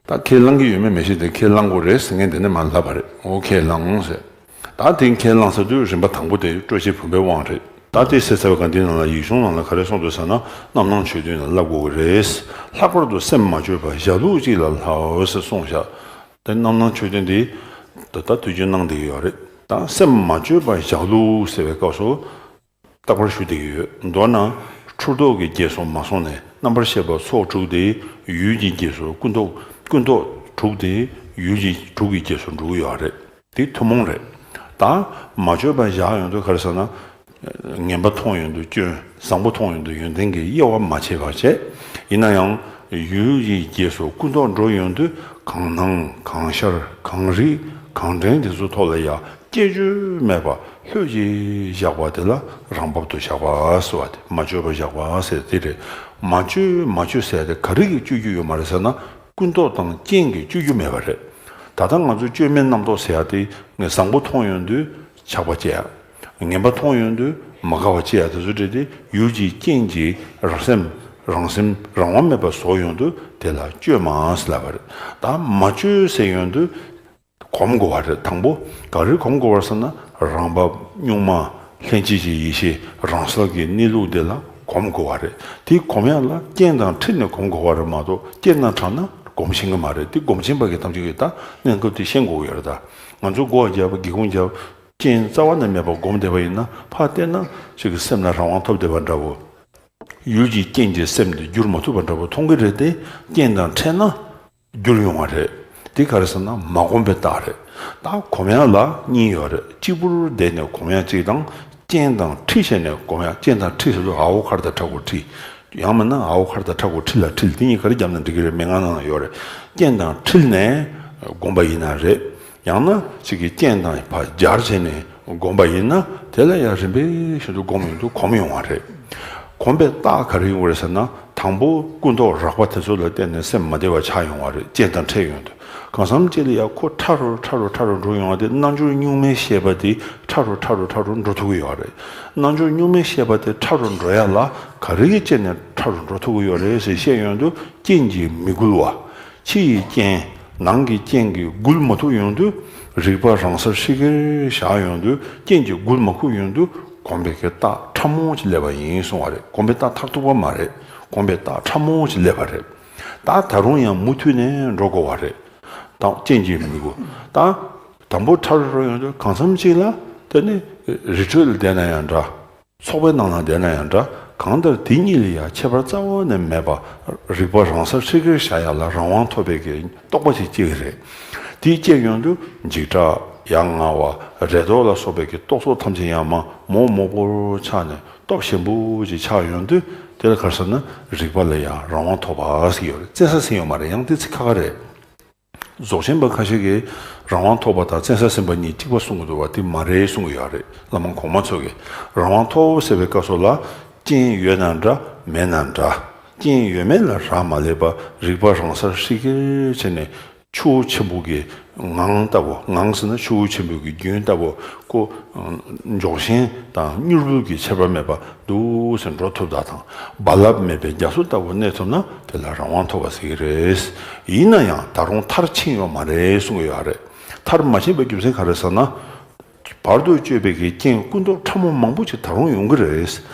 ད་ཁས་བླང་གི་ཡོད་མེད་མི་ཤེས་ཏེ་ཁས་བླང་དགོས་རེད་ཟེར་མཁན་དེ་ནས་མར་ལབ་པ་རེད། འོ་ཁས་བླངས་ཟེར། ད་དེ་ཁས་བླངས་ཟེར་དུས་རིམ་པ་དང་པོ་དེ་སྤྲོས་བཅས་བུམ་པའི་དབང་རེད། ད་དེ་ཟེར་ཚར་བའི་སྒང་འདི་ནང་ལ་ཡིག་ཆུང་ནང་ལ་ག་རེ་གསུངས་འདུག་ཟེར་ན་རྣམ་སྣང་ཆོས་བདུན་ལ་བསླབ་དགོས་ཀྱི་རེད། ལྷག་པར་དུ་སེམས་མ་བཅོས་པར་བཞག་ལུགས་གཅིག་ལ་སླབ་ཟེར་གསུངས་བཞག་དེ་རྣམ་སྣང་ཆོས་བདུན་འདི་ད་ལྟ་དུས་རྒྱུན་གནང་བསྡད་ཀྱི་ཡོད་རེད། ད་སེམས་མ་བཅོས་པར་བཞག་ལུགས་ཟེར་བའི་སྐབས་སུ། རྟག་པར་ཞུ་བསྡད་ཀྱི་ཡོད། མདོར་ན། འཁྲུལ་རྟོག་གི་རྗེས་སུ་མ་སོང་ནས་རྣམ་པར་ཤེས་པ་ཚོགས་དྲུག་དེ་ཡུལ་གྱི་རྗེས་སུ་ཀུན་རྟོག་ཀུན་རྟོག་དྲུག་དེ་ཡུལ་གྱི་དྲུག་གི་རྗེས་སུ་འགྲོ་གི་ཡོད་རེད། དེ་ཐུན་མོང་རེད། ད་མ་བཅོས་པ་བཞག་ཡོང་དུས་ག་རེ་ཟེར་ན། ངན་པ་མཐོང་ཡོང་དུས་སྐྱོན། བཟང་པོ་མཐོང་ཡོང་དུས་ཡོན་ཏན་གྱི་དབྱེ་བ་མ་ཕྱེ་བར་བྱས། ཡིན་ན་ཡང་། ཡུལ་གྱི་རྗེས་སུ་ཀུན་རྟོག་འགྲོ་ཡོང་དུས་གང་སྣང་གང་ཤར་གང་རིག་གང་དྲན་དེ་ཚོ་ཐོག་ལ་ཡང་། བསྐྱེད་བཅུག་མེད་པ་ལྷོད་ཀྱིས་བཞག་པ་དེ་ལ་རང་བབས་སུ་བཞག་པ་ཟེར་བ་དེ། མ་བཅོས་པར་བཞག་པ་ཟེར་དེ་རེད། མ་བཅོས་མ་བཅོས་ཟེར་དེ་ག་རེ་གིས་བཅོས་རྒྱུ་ཡོད་མ་རེད་ཟེར་ན། ཀུན་རྟོག་དང་རྐྱེན་གྱིས་བཅོས་རྒྱུ་མེད་པ་རེད། ད་ལྟ་ང་ཚོ་བཅོས་མིན་རྣམ་རྟོག་ཟེར་ཡ་དེ་ངས་བཟང་པོ་མཐོང་ཡོང་དུས་ཆགས་པ་སྐྱེ་ཡ། ངན་པ་མཐོང་ཡོང་དུས་མ་དགའ་བ་སྐྱེ་ཡ་དེ་ཚོ་རེད་དེ། ཡུལ་གྱི་རྐྱེན་གྱིས་རང་སེམས་རང་སེམས་རང་དབང་མེད་པ་བཟོ་ཡོང་དུས་དེ་ལ་བཅོས་མ་ཟེར་ལབ་པ་རེད། ད་མ་བཅོས་ཟེར་ཡོང་དུས། གོམས་དགོས་པ་རེད། དང་པོ་ག་རེ་གོམས་དགོས་པ་ཟེར་ན། རང་བབས་གཉུག་མ་ལྷན་སྐྱེས་ཀྱི་ཡེ་ཤེས་རང་གསལ་གྱི་གནས་ལུགས་དེ་ལ་གོམས་དགོས་པ་རེད། དེ་གོམས་ཡག་ལ་རྐྱེན་དང་འཕྲད་ནས་གོམས་དགོས་པ་རེད་མ་གཏོགས་རྐྱེན་དང་བྲལ་ན་གོམས་ཤེས་ཀྱི་མ་རེད། དེ་སྒོམ་ཆེན་པ་གི་ཐམས་ཅད་ཀྱིས་ད་གནས་སྐབས་དེ་ཤེས་དགོས་ཀྱི་ཡོད་རེད། ད་ང་ཚོ་སྒོ་བརྒྱབ་སྒེའུ་ཁུང་བརྒྱབ། རྐྱེན་རྩ་བ་ནས་མེད་པ་སྒོམ་བསྡད་པ་ཡིན་ན་ཕར་བལྟས་ན་ཅིག་གི་སེམས་ལ་རང་དབང་ཐོབ་བསྡད་པ་འདྲ་བོ། ཡུལ་གྱི་རྐྱེན་གྱིས་སེམས་དེ་བསྒྱུར་མ་ཐུབ་པ་འདྲ་བོ་མཐོང་གི་རེད་དེ། རྐྱེན་དང་འཕྲད་ན། འགྱུར་ཡོང་བ་རེད། འདི་ག་རེ་ཟེར་ན་མ་གོམས་པའི་རྟགས་རེད། ད་གོམས་ཡག་ལ་གཉིས་ཡོད་རེད། གཅིག་པུར་བསྡད་ནས་གོམས་ཡག་གཅིག་དང་། རྐྱེན་དང་འཁྲིལ་བྱས་ནས་གོམས་ཡག་རྐྱེན་དང་འཁྲིལ་ཟེར་དུས་འ་འོག་ཁ་ར་བཏགས་ཁྲ་གོ་ཁྲིལ། ཡང་མིན་ན་འ་འོག་ཁ་ར་བཏགས་ཁྲ་གོ་ཁྲི་ལ་ཁྲིལ། དེ་གཉིས་ག་རེ་བརྒྱབ་ན་འགྲིག་གི་རེད། མན་ངག་ནང་ཡོད་རེད། རྐྱེན་དང་འཁྲིལ་ནས་གོམས་པ་ཡིན་ན་རེད། ཡང་ན་གཅིག་གི་རྐྱེན་དང་ཕར་སྦྱར་བྱས་ནས་བསྒོམས་པ་ཡིན་ན་དེ་ལ་ཡང་རིམ་པས་བཞིན་དུ་བསྒོམས་ཡོང་དུས་གོམས་ཡོང་བ་རེད། གོམས་པའི་རྟགས་ག་རེ་ཡོང་བ་རེད་ཟེར་ན། དང་པོ་ཀུན་རྟོག་རགས་པ་དེ་ཚོ་ལ་བརྟེན་ནས་སེམས་མ་བདེ་བ་ཆགས་ཡོང་བ་རེད། རྐྱེན་དང་འཕྲད་ཡོང་དུས་གང་འཚམ་ཅིག་ལ་ཡང་ཁོ་ཕྲ་རུ་ཕྲ་རུ་ཕྲ་རུ་འགྲོ་ཡོང་བ་དེ་རྣལ་འབྱོར་གཉུག་མའི་ཤེས་པ་དེ་ཕྲ་རུ་ཕྲ་རུ་ཕྲ་རུ་འགྲོ་ཐུབ་ཀྱི་ཡོད་རེད། རྣལ་འབྱོར་གཉུག་མའི་ཤེས་པ་དེ་ཕྲ་རུ་འགྲོ་ཡ་ལ་ག་རེ་གི་རྐྱེན་ནས་ཕྲ་རུ་འགྲོ་ཐུབ་ཀྱི་ཡོད་རེད་ཟེར་བཤད་ཡོང་དུས་རྐྱེན་གྱིས་མི་འགུལ་བ། ཕྱི་ཡི་རྐྱེན། ནང་གི་རྐྱེན་གྱིས་འགུལ་མ་ཐུབ་ཡོང་དུས། རིག་པ་རང་སར་ཧྲིག་གེར་བཞག་ཡོང་དུས། རྐྱེན་གྱིས་འགུལ་མ་ཁུག་ཡོང་དུས། གོམས་པའི་གི་རྟགས་ཕྲ་མོ་ཅིག་སླེབས་པ་ཡིན་གསུང་བ་རེད། གོམས་པའི་རྟགས་མཐར་ཐུག་པ་མ་རེད། གོམས་པའི་རྟགས་ཕྲ་མོ་ཅིག་སླེབས་པ་རེད། ད་ད་རུང་ཡང་མུ་མཐུད་ནས་འགྲོ་དགོས་པ་རེད། ད་རྐྱེན་གྱིས་མི་འགུལ། ད་དང་པོ་ཕྲ་རུ་འགྲོ་ཡོང་དུས་གང་འཚམ་ཅིག་ལ་དེ་ནི་རི་ཁྲོད་ལ་བསྡད་ན་ཡང་འདྲ། ཚོགས་པའི་ནང་ལ་བསྡད་ན་ཡང་འདྲ། གང་ལྟར་དེ་གཉིས་ལ་ཡང་ཁྱད་པར་རྩ་བ་ནས་མེད་པ། རིག་པ་རང་སར་ཧྲིག་གེར་བཞག་ཡ་ལ་རང་དབང་ཐོབ་པའི་གི་རྟོགས་པ་ཅིག་སྐྱེ་གི་རེད། དེ་སྐྱེ་ཡོང་དུས་འཇིགས་སྐྲག་ཡ་ང་བ་རེ་དོགས་ལ་སོགས་པའི་གི་རྟོག་ཚོགས་ཐམས་ཅད་ཡང་མ་མོག་མོག་པོར་ཆགས་ནས་སྟོབས་ཞན་པོ་ཅིག་ཆགས་ཡོང་དུས། དེ་ལ་ག་རེ་ཟེར་ན་རིག་པ་ལ་ཡང་རང་དབང་ཐོབ་པ་ཟེར་ཡོད་རེད། བཙན་ས་ཟེར་ཡོད་མ་རེད། ཡང་དེ་ཚིག་ཁ་ཁ་རེད། རྫོགས་ཆེན་པ་ཁ་ཤས་ཀྱིས་རང་དབང་ཐོབ་པ་དང་བཙན་ས་ཟིན་པ་གཉིས་གཅིག་པ་གསུང་གི་འདུག་བ། དེ་མ་རེད་གསུང་གི་ཡོད་རེད། བླ་མ་གོང་མ་ཚོ་གིས་རང་དབང་ཐོབ་ཟེར་བའི་སྐབས་སུ་ལ་རྐྱེན་ཡོད་ན་འདྲ་མེད་ན་འདྲ། རྐྱེན་ཡོད་མེད་ལ་རག་མ་ལས་པ་རིག་པ་རང་སར་ཧྲིག་གེར་བྱས་ནས་ཆུ་བོ་ཆེན་པོ་གི་ངང་ལྟ་བུ། ངང་ཟེར་ན་ཆུ་བོ་ཆེན་པོ་གི་རྒྱུན་ལྟ་བུ། ཀོ་འཇོག་ཞེན་དང་མྱུར་བུལ་གྱི་ཁྱད་པར་མེད་པ། འདུག་སེ་འགྲོ་ཐུབ་པ་དང་རྦ་རླབས་མེད་པའི་རྒྱ་མཚོ་ལྟ་བུ་གནས་ཐུབ་ན་དེ་ལ་རང་དབང་ཐོབ་པ་ཟེར་གྱི་རེད། ཡིན་ན་ཡང་ད་རུང་མཐར་ཕྱིན་ཡོད་མ་རེད་གསུང་གི་ཡོད་རེད། མཐར་མ་ཕྱིན་པའི་རྒྱུ་མཚན་ག་རེ་ཟེར་ན། བར་དུ་གཅོད་པའི་གི་རྐྱེན་ཀུན་རྟོག་ཕྲ་མོ་མང་པོ་ཅིག་ད་རུང་ཡོང་གི་རེད།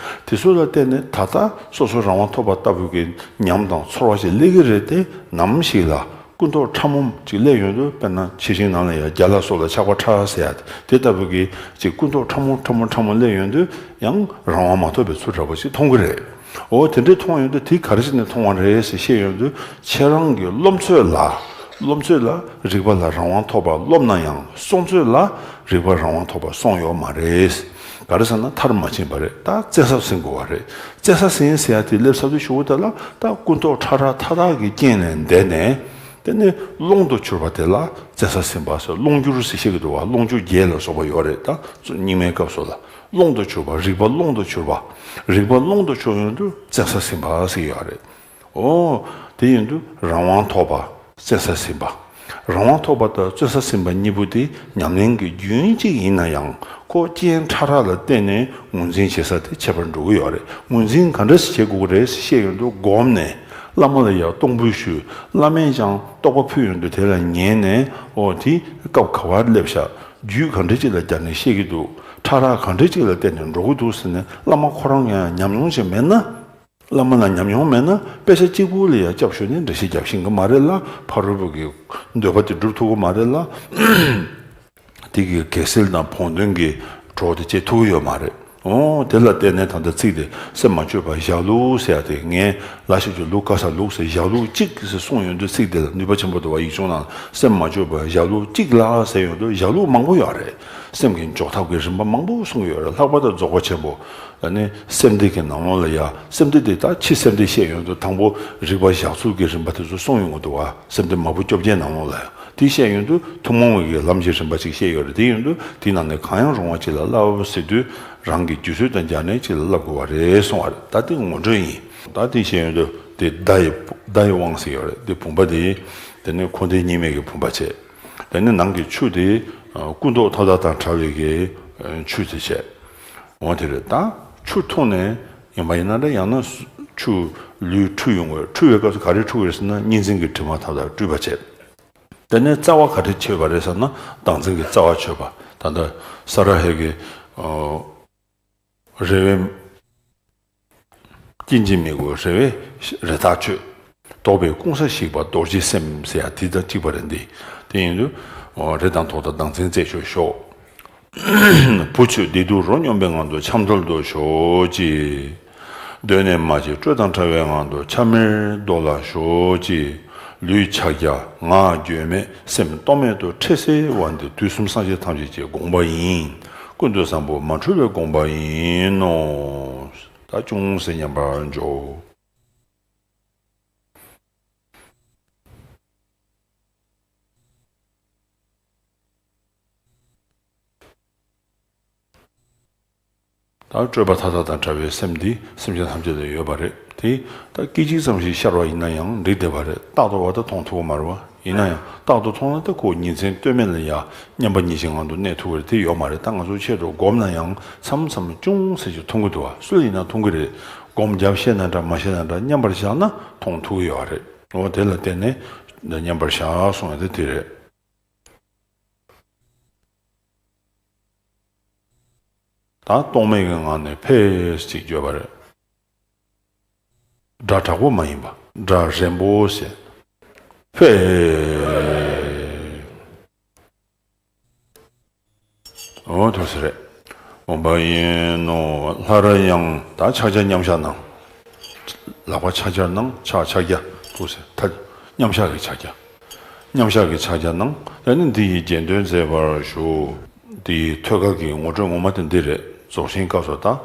དེ་ཚོ་ལ་བརྟེན་ནས་ད་ལྟ་སོ་སོ་རང་དབང་ཐོབ་པ་ལྟ་བུ་གི་ཉམས་དང་ཚོར་བ་ཞིག་སླེབས་ཀྱི་རེད་དེ། ནམ་ཞིག་ལ། ཀུན་རྟོག་ཕྲ་མོ་ཅིག་སླེབས་ཡོང་དུས། དཔེར་ན་ཤེས་བཞིན་ནང་ལ་ཡང་རྒྱ་ལ་སོགས་ལ་ཆགས་པ་ཕྲ་ཟེར་ཡ་དེ་ལྟ་བུ་གི་ཅིག་ཀུན་རྟོག་ཕྲ་མོ་ཕྲ་མོ་ཕྲ་མོ་སླེབས་ཡོང་དུས་ཡང་རང་དབང་མ་ཐོབ་པའི་ཚུལ་འདྲ་པོ་ཞིག་མཐོང་གི་རེད། འོ་དེ་འདྲའི་མཐོང་ཡོང་དུས་དེ་ག་རེ་བྱས་ནས་མཐོང་བ་རེད་ཟེར་བཤད་ཡོང་དུས། ཁྱེད་རང་གི་བློ་ཚོད་ལ་ རློམ་ཚོད་ལ་རིག་པ་ལ་རང་དབང་ཐོབ་པ་རློམ་ན་ཡང་སོང་ཚོད་ལ་རིག་པ་རང་དབང་ཐོབ་པ་སོང་ཡོད་མ་རེད། ག་རེ་ཟེར་ན་མཐར་མ་ཕྱིན་པ་རེད། ད་བཙན་ས་ཟིན་དགོས་པ་རེད། བཙན་ས་ཟིན་ཟེར་ཡ་དེ་སླེབས་ཚར་དུས་གཞུག་གུ་དེ་ལ་ད་ཀུན་རྟོག་ཕྲ་རགས་མཐའ་དག་གི་རྐྱེན་ལས་འདས་ནས། དེ་ནས་ཀློང་དུ་གྱུར་པ་དེ་ལ་བཙན་ས་ཟིན་པ་ཟེར། ཀློང་འགྱུར་ཟེར་བཤད་ཀྱི་འདུག་བ། ཀློང་ཆོས་བརྒྱད་ལ་སོགས་པ་ཡོད་རེད། ད་རྙིང་མའི་སྐབས་སུ་ལ་ཀློང་དུ་གྱུར་པ། རིག་པ་ཀློང་དུ་གྱུར་པ། རིག་པ་ཀློང་དུ་གྱུར་ཡོང་དུས་བཙན་ས་ཟིན་པ་ཟེར་ཡོད་རེད། ཨོ། དེ་ཡིན་དུས་རང་དབང་ཐོབ་པ། བཙན་ས་ཟིན་པ། རང་དབང་ཐོབ་པ་དང་བཙན་ས་ཟིན་པ་གཉིས་པོ་དེ་ཉམས་ལེན་གྱི་རྒྱུན་གཅིག་ཡིན་ན་ཡང་། ཁོ་རྐྱེན་ཕྲ་རགས་ལ་བརྟེན་ནས་ངོས་འཛིན་བྱེད་ས་དེ་ཁྱད་པར་འགྲོ་གི་ཡོད་རེད། ངོས་འཛིན་ག་འདྲ་ཞིག་བྱེད་དགོས་ཀྱི་རེད་ཞེས་བཤད་ཡོང་དུས། བསྒོམས་ནས་བླ་མ་ལ་ཡང་གཏོང་ཕོད་ཞུས། བླ་མས་ཀྱང་རྟོགས་པ་ཕུལ་ཡོང་དུས་དེ་ལ་ཉན་ནས། ཨོ། དེ་སྐབས་ག་བར་སླེབས་ཤག་རྒྱུད་ག་འདྲ་ཅིག་ལ་སྦྱར་ནས་བཤད་ཀྱི་འདུག་ཕྲ་རགས་ག་འདྲ་ཅིག་ལ་བརྟེན་ནས་འགྲོ་གི་འདུག་ཟེར་ནས་བླ་མ་ཁོ་རང་ཡང་ཉམས་མྱོང་ཅིག་མེད་ན། བླ་མ་ལ་ཉམས་མྱོང་མེད་ན་དཔེ་ཆ་གཅིག་པུ་ལ་ཡང་སྐྱབས་ཞུས་ནས་འགྲེལ་བཤད་རྒྱབ་ཤེས་ཀྱི་མ་རེད་ལ། ཕ་རོལ་པོ་གི་འདོད་པ་དེ་སྒྲུབ་ཐུབ་ཀྱི་མ་རེད་ལ། དེ་གི་གེགས་སེལ་དང་བོགས་འདོན་གྱི་གྲོགས་དེ་བྱེད་ཐུབ་ཀྱི་ཡོད་མ་རེད། འོ། དེ་ལ་བརྟེན་ནས་ད་ལྟ་ཚིག་དེ་སེམས་མ་བཅོས་པར་བཞག་ལུགས་ཟེར་ཡ་དེ། ངས་ལ་ཞིག་གི་ལུགས་ག་ས་ལུགས་ཟེར། བཞག་ལུགས་གཅིག་ཟེར་གསུངས་ཡོང་དུས་ཚིག་དེ་ལ་ནུས་པ་ཆེན་པོ་འདུག་བ། ཡིག་ཆུང་ནང་སེམས་མ་བཅོས་པར་བཞག་ལུགས་གཅིག་ལ་ཟེར་ཡོང་དུས་བཞག་ལུགས་མང་པོ་ཡོད་རེད། སེམས་ཀྱི་འཇོག་ཐབས་ཀྱི་རིམ་པ་མང་པོ་གསུངས་ཡོད་རེད། ལྷག་པར་དུ་རྫོགས་པ་ཆེན་པོ། ཨ་ནི་སེམས་སྡེ་གི་ནང་ལོགས་ལ་ཡ། སེམས་སྡེ་དེ་ད་ཕྱི་སེམས་སྡེ་བཤད་ཡོང་དུས་དང་པོ་རིག་པ་བཞག་ཚུལ་གྱི་རིམ་པ་དེ་ཚོ་གསུངས་ཡོང་གི་འདུག་བ། སེམས་སྡེ་མ་བུ་བཅོ་བརྒྱད་ནང་ལོགས་ལ་ཡ། དེ་བཤད་ཡོང་དུས་ཐུན་མོང་བའི་གི་ལམ་གྱི་རིམ་པ་ཅིག་བཤད་ཡོད་རེད། དེ་ཡོང་དུས་དེའི་ནང་ནས་གང་ཡང་རུང་བ་ཅིག་ལ་བསླབ་ཟེར་དུས། རང་གི་རྒྱུད་ཚོད་དང་སྦྱར་ནས་ཅིག་ལ་བསླབ་དགོས་པ་རེད་གསུང་བ་རེད། ད་དེ་ངོ་སྤྲོད་ཡིན། ད་དེ་བཤད་ཡོང་དུས་དེ་བརྡ་ཡི་བརྡ་ཡི་དབང་ཟེར་ཡོད་རེད། དེ་བུམ་པ་དེ། དེ་ནས་འཁོར་འདས་གཉིས་མེད་ཀྱི་བུམ་པ་བྱས། དེ་ནས་ནང་གི་ཆུ་དེ་ཀུན་རྟོག་མཐའ་དག་དང་བྲལ་བའི་གི་ཆུ་དེ་བྱས། འོ་དེ་རེད། ད་ཆུ་འཐུང་ནས་ཡིན་པ་ཡིན་ན་འདྲ། ཡང་ན་ཆུ་ལུས་འཁྲུ་ཡོང་གི་རེད། འཁྲུ་བའི་སྐབས་སུ་ག་རེ་འཁྲུ་གི་རེད་ཟེར་ན། གཉིས་འཛིན་གྱི་དྲི་མ་མཐའ་དག་སྤྲུལ་པ་བྱས། དེ་ནས་རྩ་བ་ག་རེ་ཆོད་པ་རེད་ཟེར་ན། བདག་འཛིན་གྱི་རྩ་བ་ཆོད་པ། ད་ལྟ་ས་ར་ཧའི་གི་རེ་བའི་སྐྱེ་འཆི་མི་དགོས། རེ་བའི་རེ་ཐག་ཆོད། ལྡོག་པའི་ཀུན་ས་ཞིག་པ་རྡོ་རྗེ་སེམས་ཟེར་ཡ་དེ་དང་གཅིག་པ་རེད་འདི། དེ་ཡིན་དུས་རེ་དང་དོགས་དང་བདག་འཛིན་རྩད་ཆོད་ཤོག་བུ་ཁྱོད་བདེ་སྡུག་རོ་སྙོམས་པའི་ངང་དུ་འཆམ་མཐུན་དུ་ཞོག་ཅིག་གདོད་ནས་མ་སྐྱེས་སྤྲོས་དང་བྲལ་བའི་ངང་དུ་འཆམ་མེར་རྡོལ་ལ་ཞོག་ཅིག་ལུས་ཕྱག་རྒྱ། ངག་བརྗོད་མེད། སེམས་རྟོག་མེད་དུ་འཕྲལ་སེལ་བ་འདི་དུས་གསུམ་སངས་རྒྱས་ཐམས་ཅད་ཀྱི་དགོངས་པ་ཡིན། ཀུན་ཏུ་བཟང་པོ་མ་འཁྲུལ་བའི་དགོངས་པ་ཡིན་ནོ། ད་ཅུང་ཟད་མཉམ་པར་འཇོག་ད་སྤྲོས་པ་མཐའ་དག་དང་བྲལ་བའི་སེམས་འདི་སེམས་ཅན་ཐམས་ཅད་ལ་ཡོད་པ་རེད། དེ་ད་སྐད་ཅིག་ཙམ་ཞིག་ཤར་བ་ཡིན་ན་ཡང་འགྲིག་བསྡད་པ་རེད། རྟག་ཏུ་བ་ད་མཐོང་ཐུབ་ཀྱི་མ་རེད་བ། ཡིན་ན་ཡང་རྟག་ཏུ་མཐོང་ན་ད་ཁོ་ཉིན་མཚན་ལྟོས་མེད་ལ་ཡ་མཉམ་པ་ཉིད་ཀྱི་ངང་དུ་གནས་ཐུབ་ཀྱི་རེད། དེ་ཡོད་མ་རེད། ད་ང་ཚོ་ཆེད་དུ་སྒོམ་ན་ཡང་མཚམས་མཚམས་ཅུང་ཟད་ཅིག་མཐོང་གི་འདུག་བ། སུ་ལ་ཡིན་ན་མཐོང་གི་རེད། སྒོམ་རྒྱབ་ཤེས་ན་འདྲ་མ་ཤེས་ན་འདྲ་མཉམ་པར་བཞག་ན་མཐོང་ཐུབ་ཀྱི་ཡོད་རེད། འོ་དེ་ལ་བརྟེན་ནས་མཉམ་པར་བཞག་གསུང་ཡ་དེ་དེ་རེད། ད་རྟོག་མེད་ཀྱི་ངང་ནས་ཕེབས་ཅིག་བརྗོད་པ་རེད། སྒྲ་དྲག་པོ་མ་ཡིན་པ། སྒྲ་རན་པོ་ཞིག་ཕེབས། འོ་དེ་ཟེར་རེད། འོང་པ་ཡིན་ནོ། ལྷ་ར་ཡང་། ད་ཕྱག་རྒྱ་མཉམ་བཞག་གནང་། ལག་པ་ཕྱག་རྒྱ་གནང་། ཕྱག་ཕྱག་རྒྱ་འདུག་ཟེར། ད་མཉམ་བཞག་གི་ཕྱག་རྒྱ། མཉམ་བཞག་གི་ཕྱག་རྒྱ་གནང་། ད་ནི་འདི་ཡི་རྗེས་ཟློས་མཛད་པར་ཞུ། འདི་ཡི་ཐོད་རྒལ་གྱི་ངོ་སྤྲོད་ངོ་མ་དེ་འདི་རེད། རྫོགས་ཆེན་སྐབས་སུ་ད།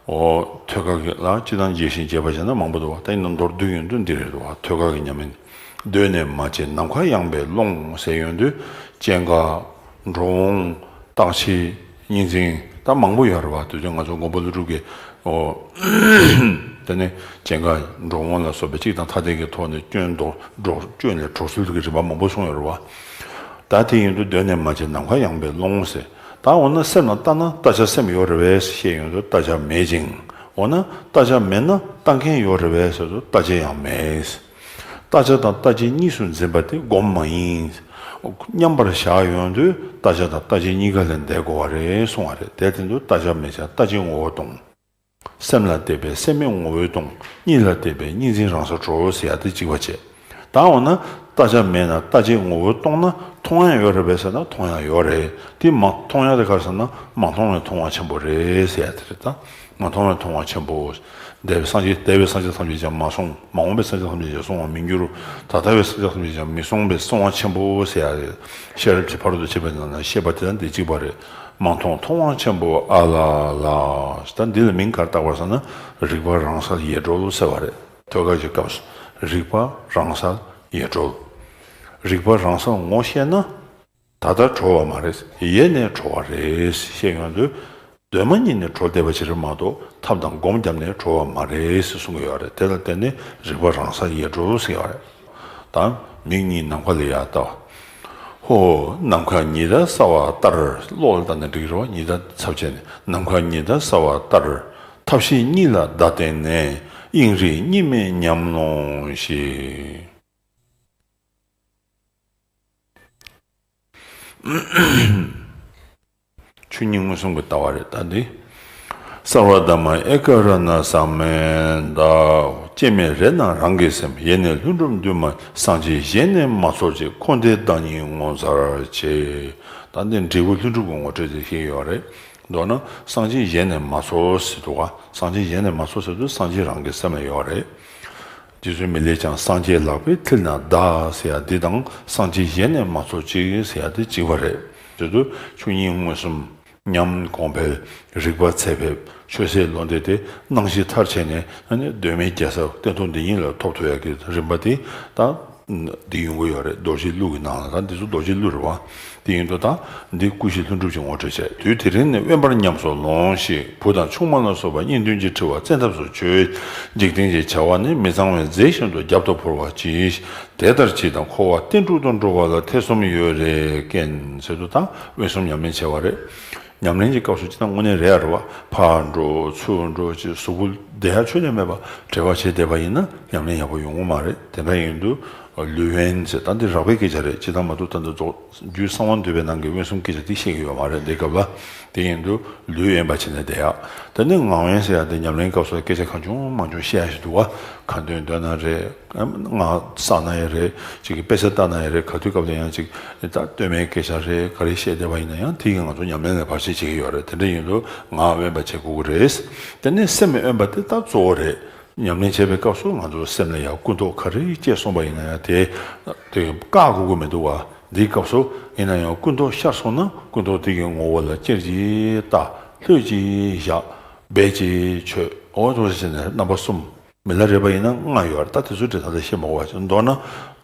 འོ། ཐོད་རྒལ་གྱི་ལ་སྤྱི་དང་རྗེས་ཤིང་རྗེས་པ་བྱས་ན་མང་པོ་འདུག་བ། ད་ཡིན་ན་མདོར་བསྡུས་ཡོང་དུས་འདི་རེད་འདུག་བ། ཐོད་རྒལ་གྱི་ཉམས་ལེན། གདོད་ནས་མ་སྐྱེས་ནམ་མཁའ་ཡངས་པའི་ཀློང་ཟེར་ཡོང་དུས། སྐྱེ་འགག་འགྲོ་འོང་རྟག་ཕྱི་གཉིས་འཛིན་ད་མང་པོ་ཡོད་རེད་བ། དུས་ཚོད་ང་ཚོ་མགོན་པོ་ཀླུ་སྒྲུབ་ཀྱི། འོ། དེ་ནས་སྐྱེ་འགག་འགྲོ་འོང་ལ་སོགས་པའི་གཅིག་དང་ཐ་དད་ཀྱི་ཐོག་ནས་སྐྱོན་འདོར་འགྲོ་སྐྱོན་ལས་གྲོལ་ཚུལ་གྱི་རིམ་པ་མང་པོ་གསུངས་ཡོད་རེད་བ། ད་དེ་ཡིན་དུས་གདོད་ནས་མ་སྐྱེས་ནམ་མཁའ་ཡངས་པའི་ཀློང་ཟེར། ད་འོ་ན་སེམས་ལ་ལྟ་ན་ལྟ་བྱ་སེམས་ཡོད་རེད་བས་ཞེས་ཡོང་དུས་ལྟ་བྱ་མེད་ཅིང་། འོ་ན་ལྟ་བྱ་མེད་ན་ལྟ་མཁན་ཡོད་རེད་བས་ཟེར་དུས་ལྟ་བྱེད་ཡང་མེད། ལྟ་བྱ་དང་ལྟ་བྱེད་གཉིས་སུ་འཛིན་པ་དེ་སྒོམ་མ་ཡིན། མཉམ་པར་བཞག་ཡོང་དུས་ལྟ་བྱ་དང་ལྟ་བྱེད་གཉིས་ཀ་ལས་འདས་དགོས་པ་རེད་གསུང་བ་རེད། དེ་དེ་དུས་ལྟ་བྱ་མེད་ཅིང་ལྟ་བྱེད་ངོ་བོ་སྟོང་། སེམས་ལ་བལྟས་པས་སེམས་མེད་ངོ་བོས་སྟོང་། གཉིད་ལ་བལྟས་པས་གཉིས་འཛིན་རང་སར་གྲོལ་ཟེར་ཡ་དེ་གཅིག་པ་བྱས། ད་འོ་ན་ བལྟ་བྱ་མེད་ན་བལྟ་བྱའི་ངོ་བོ་སྟོང་ན་མཐོང་ཡ་ཡོད་རེད་པས་ཟེར་ན་མཐོང་ཡ་ཡོད་རེད། དེ་མ་མཐོང་ཡ་དེ་ག་རེ་ཟེར་ན་མ་མཐོང་བའི་མཐོང་བ་ཆེན་པོ་རེད་ཟེར་ཡ་དེ་རེད་ད། མ་མཐོང་བའི་མཐོང་བ་ཆེན་པོ། འདས་པའི་སངས་རྒྱས་འདས་པའི་སངས་རྒྱས་ཐམས་ཅད་ཀྱང་མ་སོང་། མ་འོངས་པའི་སངས་རྒྱས་ཐམས་ཅད་ཀྱང་སོང་བར་མི་འགྱུར། ད་ལྟ་བའི་སངས་རྒྱས་ཐམས་ཅད་ཀྱང་མི་སོང་བའི་སོང་བ་ཆེན་པོ་ཟེར་ཡ་རེད། ཤེས་རབ་ཀྱི་ཕ་རོལ་ཏུ་ཕྱིན་པ་ནང་ན་བཤད་པ་དེ་དང་དེ་གཅིག་པ་རེད། མ་མཐོང་མཐོང་བ་ཆེན་པོ་ཨ་ལ་ལ། ད་འདི་ལ་མིང་ག་རེ་བཏགས་པ་ཟེར་ན་རིག་པ་རང་སར་ཡལ་གྲོལ་ཟེར་བ་རེད། ཐོད་རྒལ་གྱི་སྐབས་སུ་རིག་པ་རང་སར་ཡལ་གྲོལ། རིག་པ་རང་སར་ངོ་ཤེས་ན་ད་ལྟ་གྲོལ་བ་མ་རེད། ཡེ་ནས་གྲོལ་བ་རེད་ཞེས་ཡོང་དུས། གདོད་མ་ཉིད་ནས་གྲོལ་བསྡད་པ་ཞིག་རེད་མ་གཏོགས་ཐབས་དང་སྒོམ་བརྒྱབ་ནས་གྲོལ་བ་མ་རེད་ཞེས་གསུང་གི་ཡོད་རེད། དེ་ལ་བརྟེན་ནས་རིག་པ་རང་སར་ཡལ་གྲོལ་ཟེར་ཡོད་རེད། ད་མིག་གཉིས་ནམ་མཁའ་ལ་ཡར་ལྟ་བ། ཧོ། ནམ་མཁའ་ཉི་ཟླ་གསལ་བ་ལྟར། གློག་ལ་ལྟ་ན་འགྲིག་གི་རེད་བ། ཉི་ཟླ་ཚབ་བྱས་ནས། ནམ་མཁའ་ཉི་ཟླ་གསལ་བ་ལྟར། ཐབས་ཤེས་གཉིས་ལ་བརྡ་བསྟན་ནས། དབྱིངས་རིག་གཉིས་མེད་ཉམས་ལོངས་ཤིག། ཆོས་ཉིད་མངོན་སུམ་གྱི་ལྟ་བ་རེད་ད་འདི། སརྦ་དྷརྨ་ཨེ་ཀ་ར་ཎ་ས་མནྟ། སྐྱེ་མེད་རེ་ན་རང་གི་སེམས། ཡེ་ནས་ལྷུན་གྲུབ་འདུས་མ། སངས་རྒྱས་གཞན་ནས་མ་ཚོར་ཅིག། འཁོར་འདས་བདག་ཉིད་ངོ་མཚར་ཆེ། ད་འདི་འབྲས་བུ་ལྷུན་གྲུབ་ཀྱི་ངོ་སྤྲོད་ཅིག་བཤད་ཀྱི་ཡོད་རེད། མདོར་ན་སངས་རྒྱས་གཞན་ནས་མ་ཚོར་ཟེར་འདུག་ག་སངས་རྒྱས་གཞན་ནས་མ་ཚོར་ཟེར་དུས་སངས་རྒྱས་རང་གི་སེམས་ལ་ཡོད་རེད། རྗེ་བཙུན་མི་ལས་ཀྱང་སངས་རྒྱས་ལག་པའི་མཐིལ་ན་གདའ་ཟེར་ཡ་འདི་དང་སངས་རྒྱས་གཞན་ནས་མ་ཚོར་ཅིག་ཟེར་ཡ་འདི་གཅིག་པ་རེད། དེ་དུས་ཆོས་ཉིད་མངོན་སུམ། ཉམས་གོང་འཕེལ། རིག་པ་ཚད་ཕེབས། ཆོས་ཟད་བློ་འདས་ཏེ་སྣང་ཞེན་མཐར་ཕྱིན་ནས་ཨ་ནི་གདོད་མའི་རྒྱལ་ས་སྟན་ཐོག་འདི་ཉིད་ལ་ཐོབ་ཐུབ་ཡ་གི་རིམ་པ་དེ་ད་འདི་ཡོང་གི་ཡོད་རེད། རྡོ་རྗེའི་གླུ་གི་ནང་ལ་ད་འདི་ཚོ་རྡོ་རྗེའི་གླུ་རེད་བ། དེ་ཡིན་དུས་ད་འདི་ཀུན་གཞི་ལྷུན་གྲུབ་ཀྱི་ངོ་སྤྲོད་བྱས། དུས་དེ་རིང་ནས་དབེན་པར་ཉམས་སུ་ལོངས་ཤིག། བུ་དང་ཆུང་མ་ལ་སོགས་པ་གཉེན་འདུན་གྱི་འཁྲི་བ་བཙན་ཐབས་སུ་བྱོས། འཇིག་རྟེན་གྱི་བྱ་བ་ནི་མི་གཙང་བས་མཛེས་བཞིན་དུ་རྒྱབ་ཏུ་ཕུར་བར་གྱིས། དེ་ལྟར་གྱིས་དང་འཁོར་བ་གཏན་དྲུག་ཏུ་འགྲོ་བ་ལ་ཐེ་ཚོམ་ཡོད་རེ་ཀན་ཟེར་དུས་ད་དབེན་གསུམ་ཉམས་ལེན་བྱས་པ་རེད། ཉམས་ལེན་གྱི་སྐབས་སུ་ཅི་ལྟར་དངོས་གནས་རེད་ཡ་རེད་བ། ཕར་འགྲོ་ཚུར་འགྲོ་ཅིག་གཟུགས་པོ་བདེ་ཡ་ཆོས་ལས་མེད་པ་བྲེལ་བ་བྱས་བསྡད་པ་ཡིན་ན་ཉམས་ལེན་ཡག་པོ་ཡོང་གི་མ་རེད། དེ་འདྲ་ཡིན་དུས་ལུས་དབེན་ཟེར་ད་འདི་རགས་པའི་སྐད་ཆ་རེད། ཅི་ལྟར་མ་གཏོགས་ད་འདི་རྫོགས་རྒྱུད་གསང་བ་འདུས་པའི་ནང་གི་དབེན་གསུམ་སྐད་ཆ་འདི་བཤད་ཀྱི་ཡོད་མ་རེད་འདི་སྐབས་ལ། དེ་ཡིན་དུས་ལུས་དབེན་པ་བྱས་ནས་བསྡད་ཡག། དེ་ནས་ངག་དབེན་ཟེར་ཡག་དེ་ཉམས་ལེན་སྐབས་སུ་སྐད་ཆ་གང་བྱུང་མང་བྱུང་བཤད་ཡག་ཞིག་འདུག་བ། ཁ་འདོན་འདོན་ན་རེད། སྔགས་བསགས་ན་ཡང་རེད། ཅིག་གི་དཔེ་ཆ་ལྟ་ན་ཡང་རེད། ག་དུས་སྐབས་ལ་ཡང་ཅིག་ད་སྟོད་སྨད་སྐད་ཆ་རེད། ག་རེ་བཤད་བསྡད་པ་ཡིན་ན་ཡང་དེ་གིས་ང་ཚོ་ཉམས་ལེན་ལ་བར་ཆད་བྱེད་ཀྱི་ཡོད་རེད། དེ་འདྲ་ཡིན་དུས་ངག་དབེན་པ་བྱེད་དགོས་ཀྱི་རེད། དེ་ནས་སེམས་དབེན་པ་དེ་ད་གཙོ་བོ་རེད། ཉམས་ལེན་བྱེད་པའི་སྐབས་སུ་ང་ཚོ་སེམས་ལ་ཡང་ཀུན་རྟོག་ག་རེ་སྐྱེས་སོང་བ་ཡིན་ན་ཡང་དེ་དེ་བཀག་དགོས་ཀྱི་མི་འདུག་བ། འདིའི་སྐབས་སུ་ཡིན་ན་ཡང་ཀུན་རྟོག་ཤར་སོང་ན་ཀུན་རྟོག་དེ་གི་ངོ་བོ་ལ་ཅེར་གྱིས་ལྟ། ལྷོད་ཀྱིས་བཞག། སྦད་ཀྱིས་ཆོད། འོ་དེ་འདྲ་བྱས་ནས་རྣམ་པ་གསུམ། མི་ལ་རས་པ་ཡིན་ན་ལྔ་ཡོད་རེད། ད་དེ་ཚོ་འདྲ་ད་ལྟ་བཤད་མ་དགོས་པ་བྱས། མདོར་ན་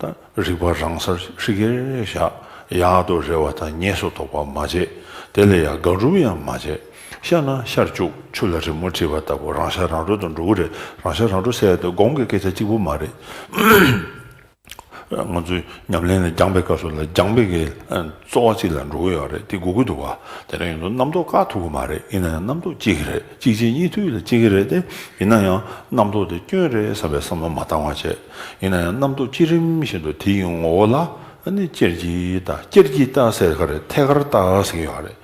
ད་རིག་པ་རང་སར་ཧྲིག་གེར་བཞག། ཡག་ཏུ་རེ་བ་དང་ཉེས་སུ་དོགས་པ་མ་བྱེད། དེ་ལ་ཡང་དགག་སྒྲུབ་ཡང་མ་བྱེད། ཤར་ན་ཤར་བཅུག། ཆུ་ལ་རི་མོ་བྲིས་པ་ལྟ་བུ་རང་ཤར་རང་གྲོལ་དུ་འགྲོ་གི་རེད། རང་ཤར་རང་གྲོལ་ཟེར་ཡ་དེ་སྒོམ་གྱི་སྐད་ཆ་གཅིག་པུ་མ་རེད། ང་ཚོས་ཉམས་ལེན་ལ་སྦྱངས་པའི་སྐབས་སུ་ལ་སྦྱངས་པའི་གི་རྩོལ་བ་གཅིག་ལ་འགྲོ་གི་ཡོད་རེད། དེ་དགོས་ཀྱི་འདུག་བ། དེ་འདྲ་ཡིན་དུས་རྣམ་རྟོག་བཀག་ཐུབ་ཀྱི་མ་རེད། ཡིན་ན་ཡང་རྣམ་རྟོག་སྐྱེ་གི་རེད། གཅིག་རྗེས་གཉིས་མཐུད་ལ་སྐྱེ་གི་རེད་དེ། ཡིན་ན་ཡང་རྣམ་རྟོག་དེ་སྐྱོན་རེད་བསམ་པའི་བསམ་བློ་མ་བཏང་བ་བྱས། ཡིན་ན་ཡང་རྣམ་རྟོག་སྐྱེ་རིམ་བཞིན་དུ་དེ་ཡི་ངོ་བོ་ལ་ཨ་ནི་ཅེར་གྱིས་ལྟ། ཅེར་གྱིས་ལྟ་ཟེར་ག་རེད། ཐད་ཀར་ལྟ་ཟེར་གྱི་ཡོད་རེད།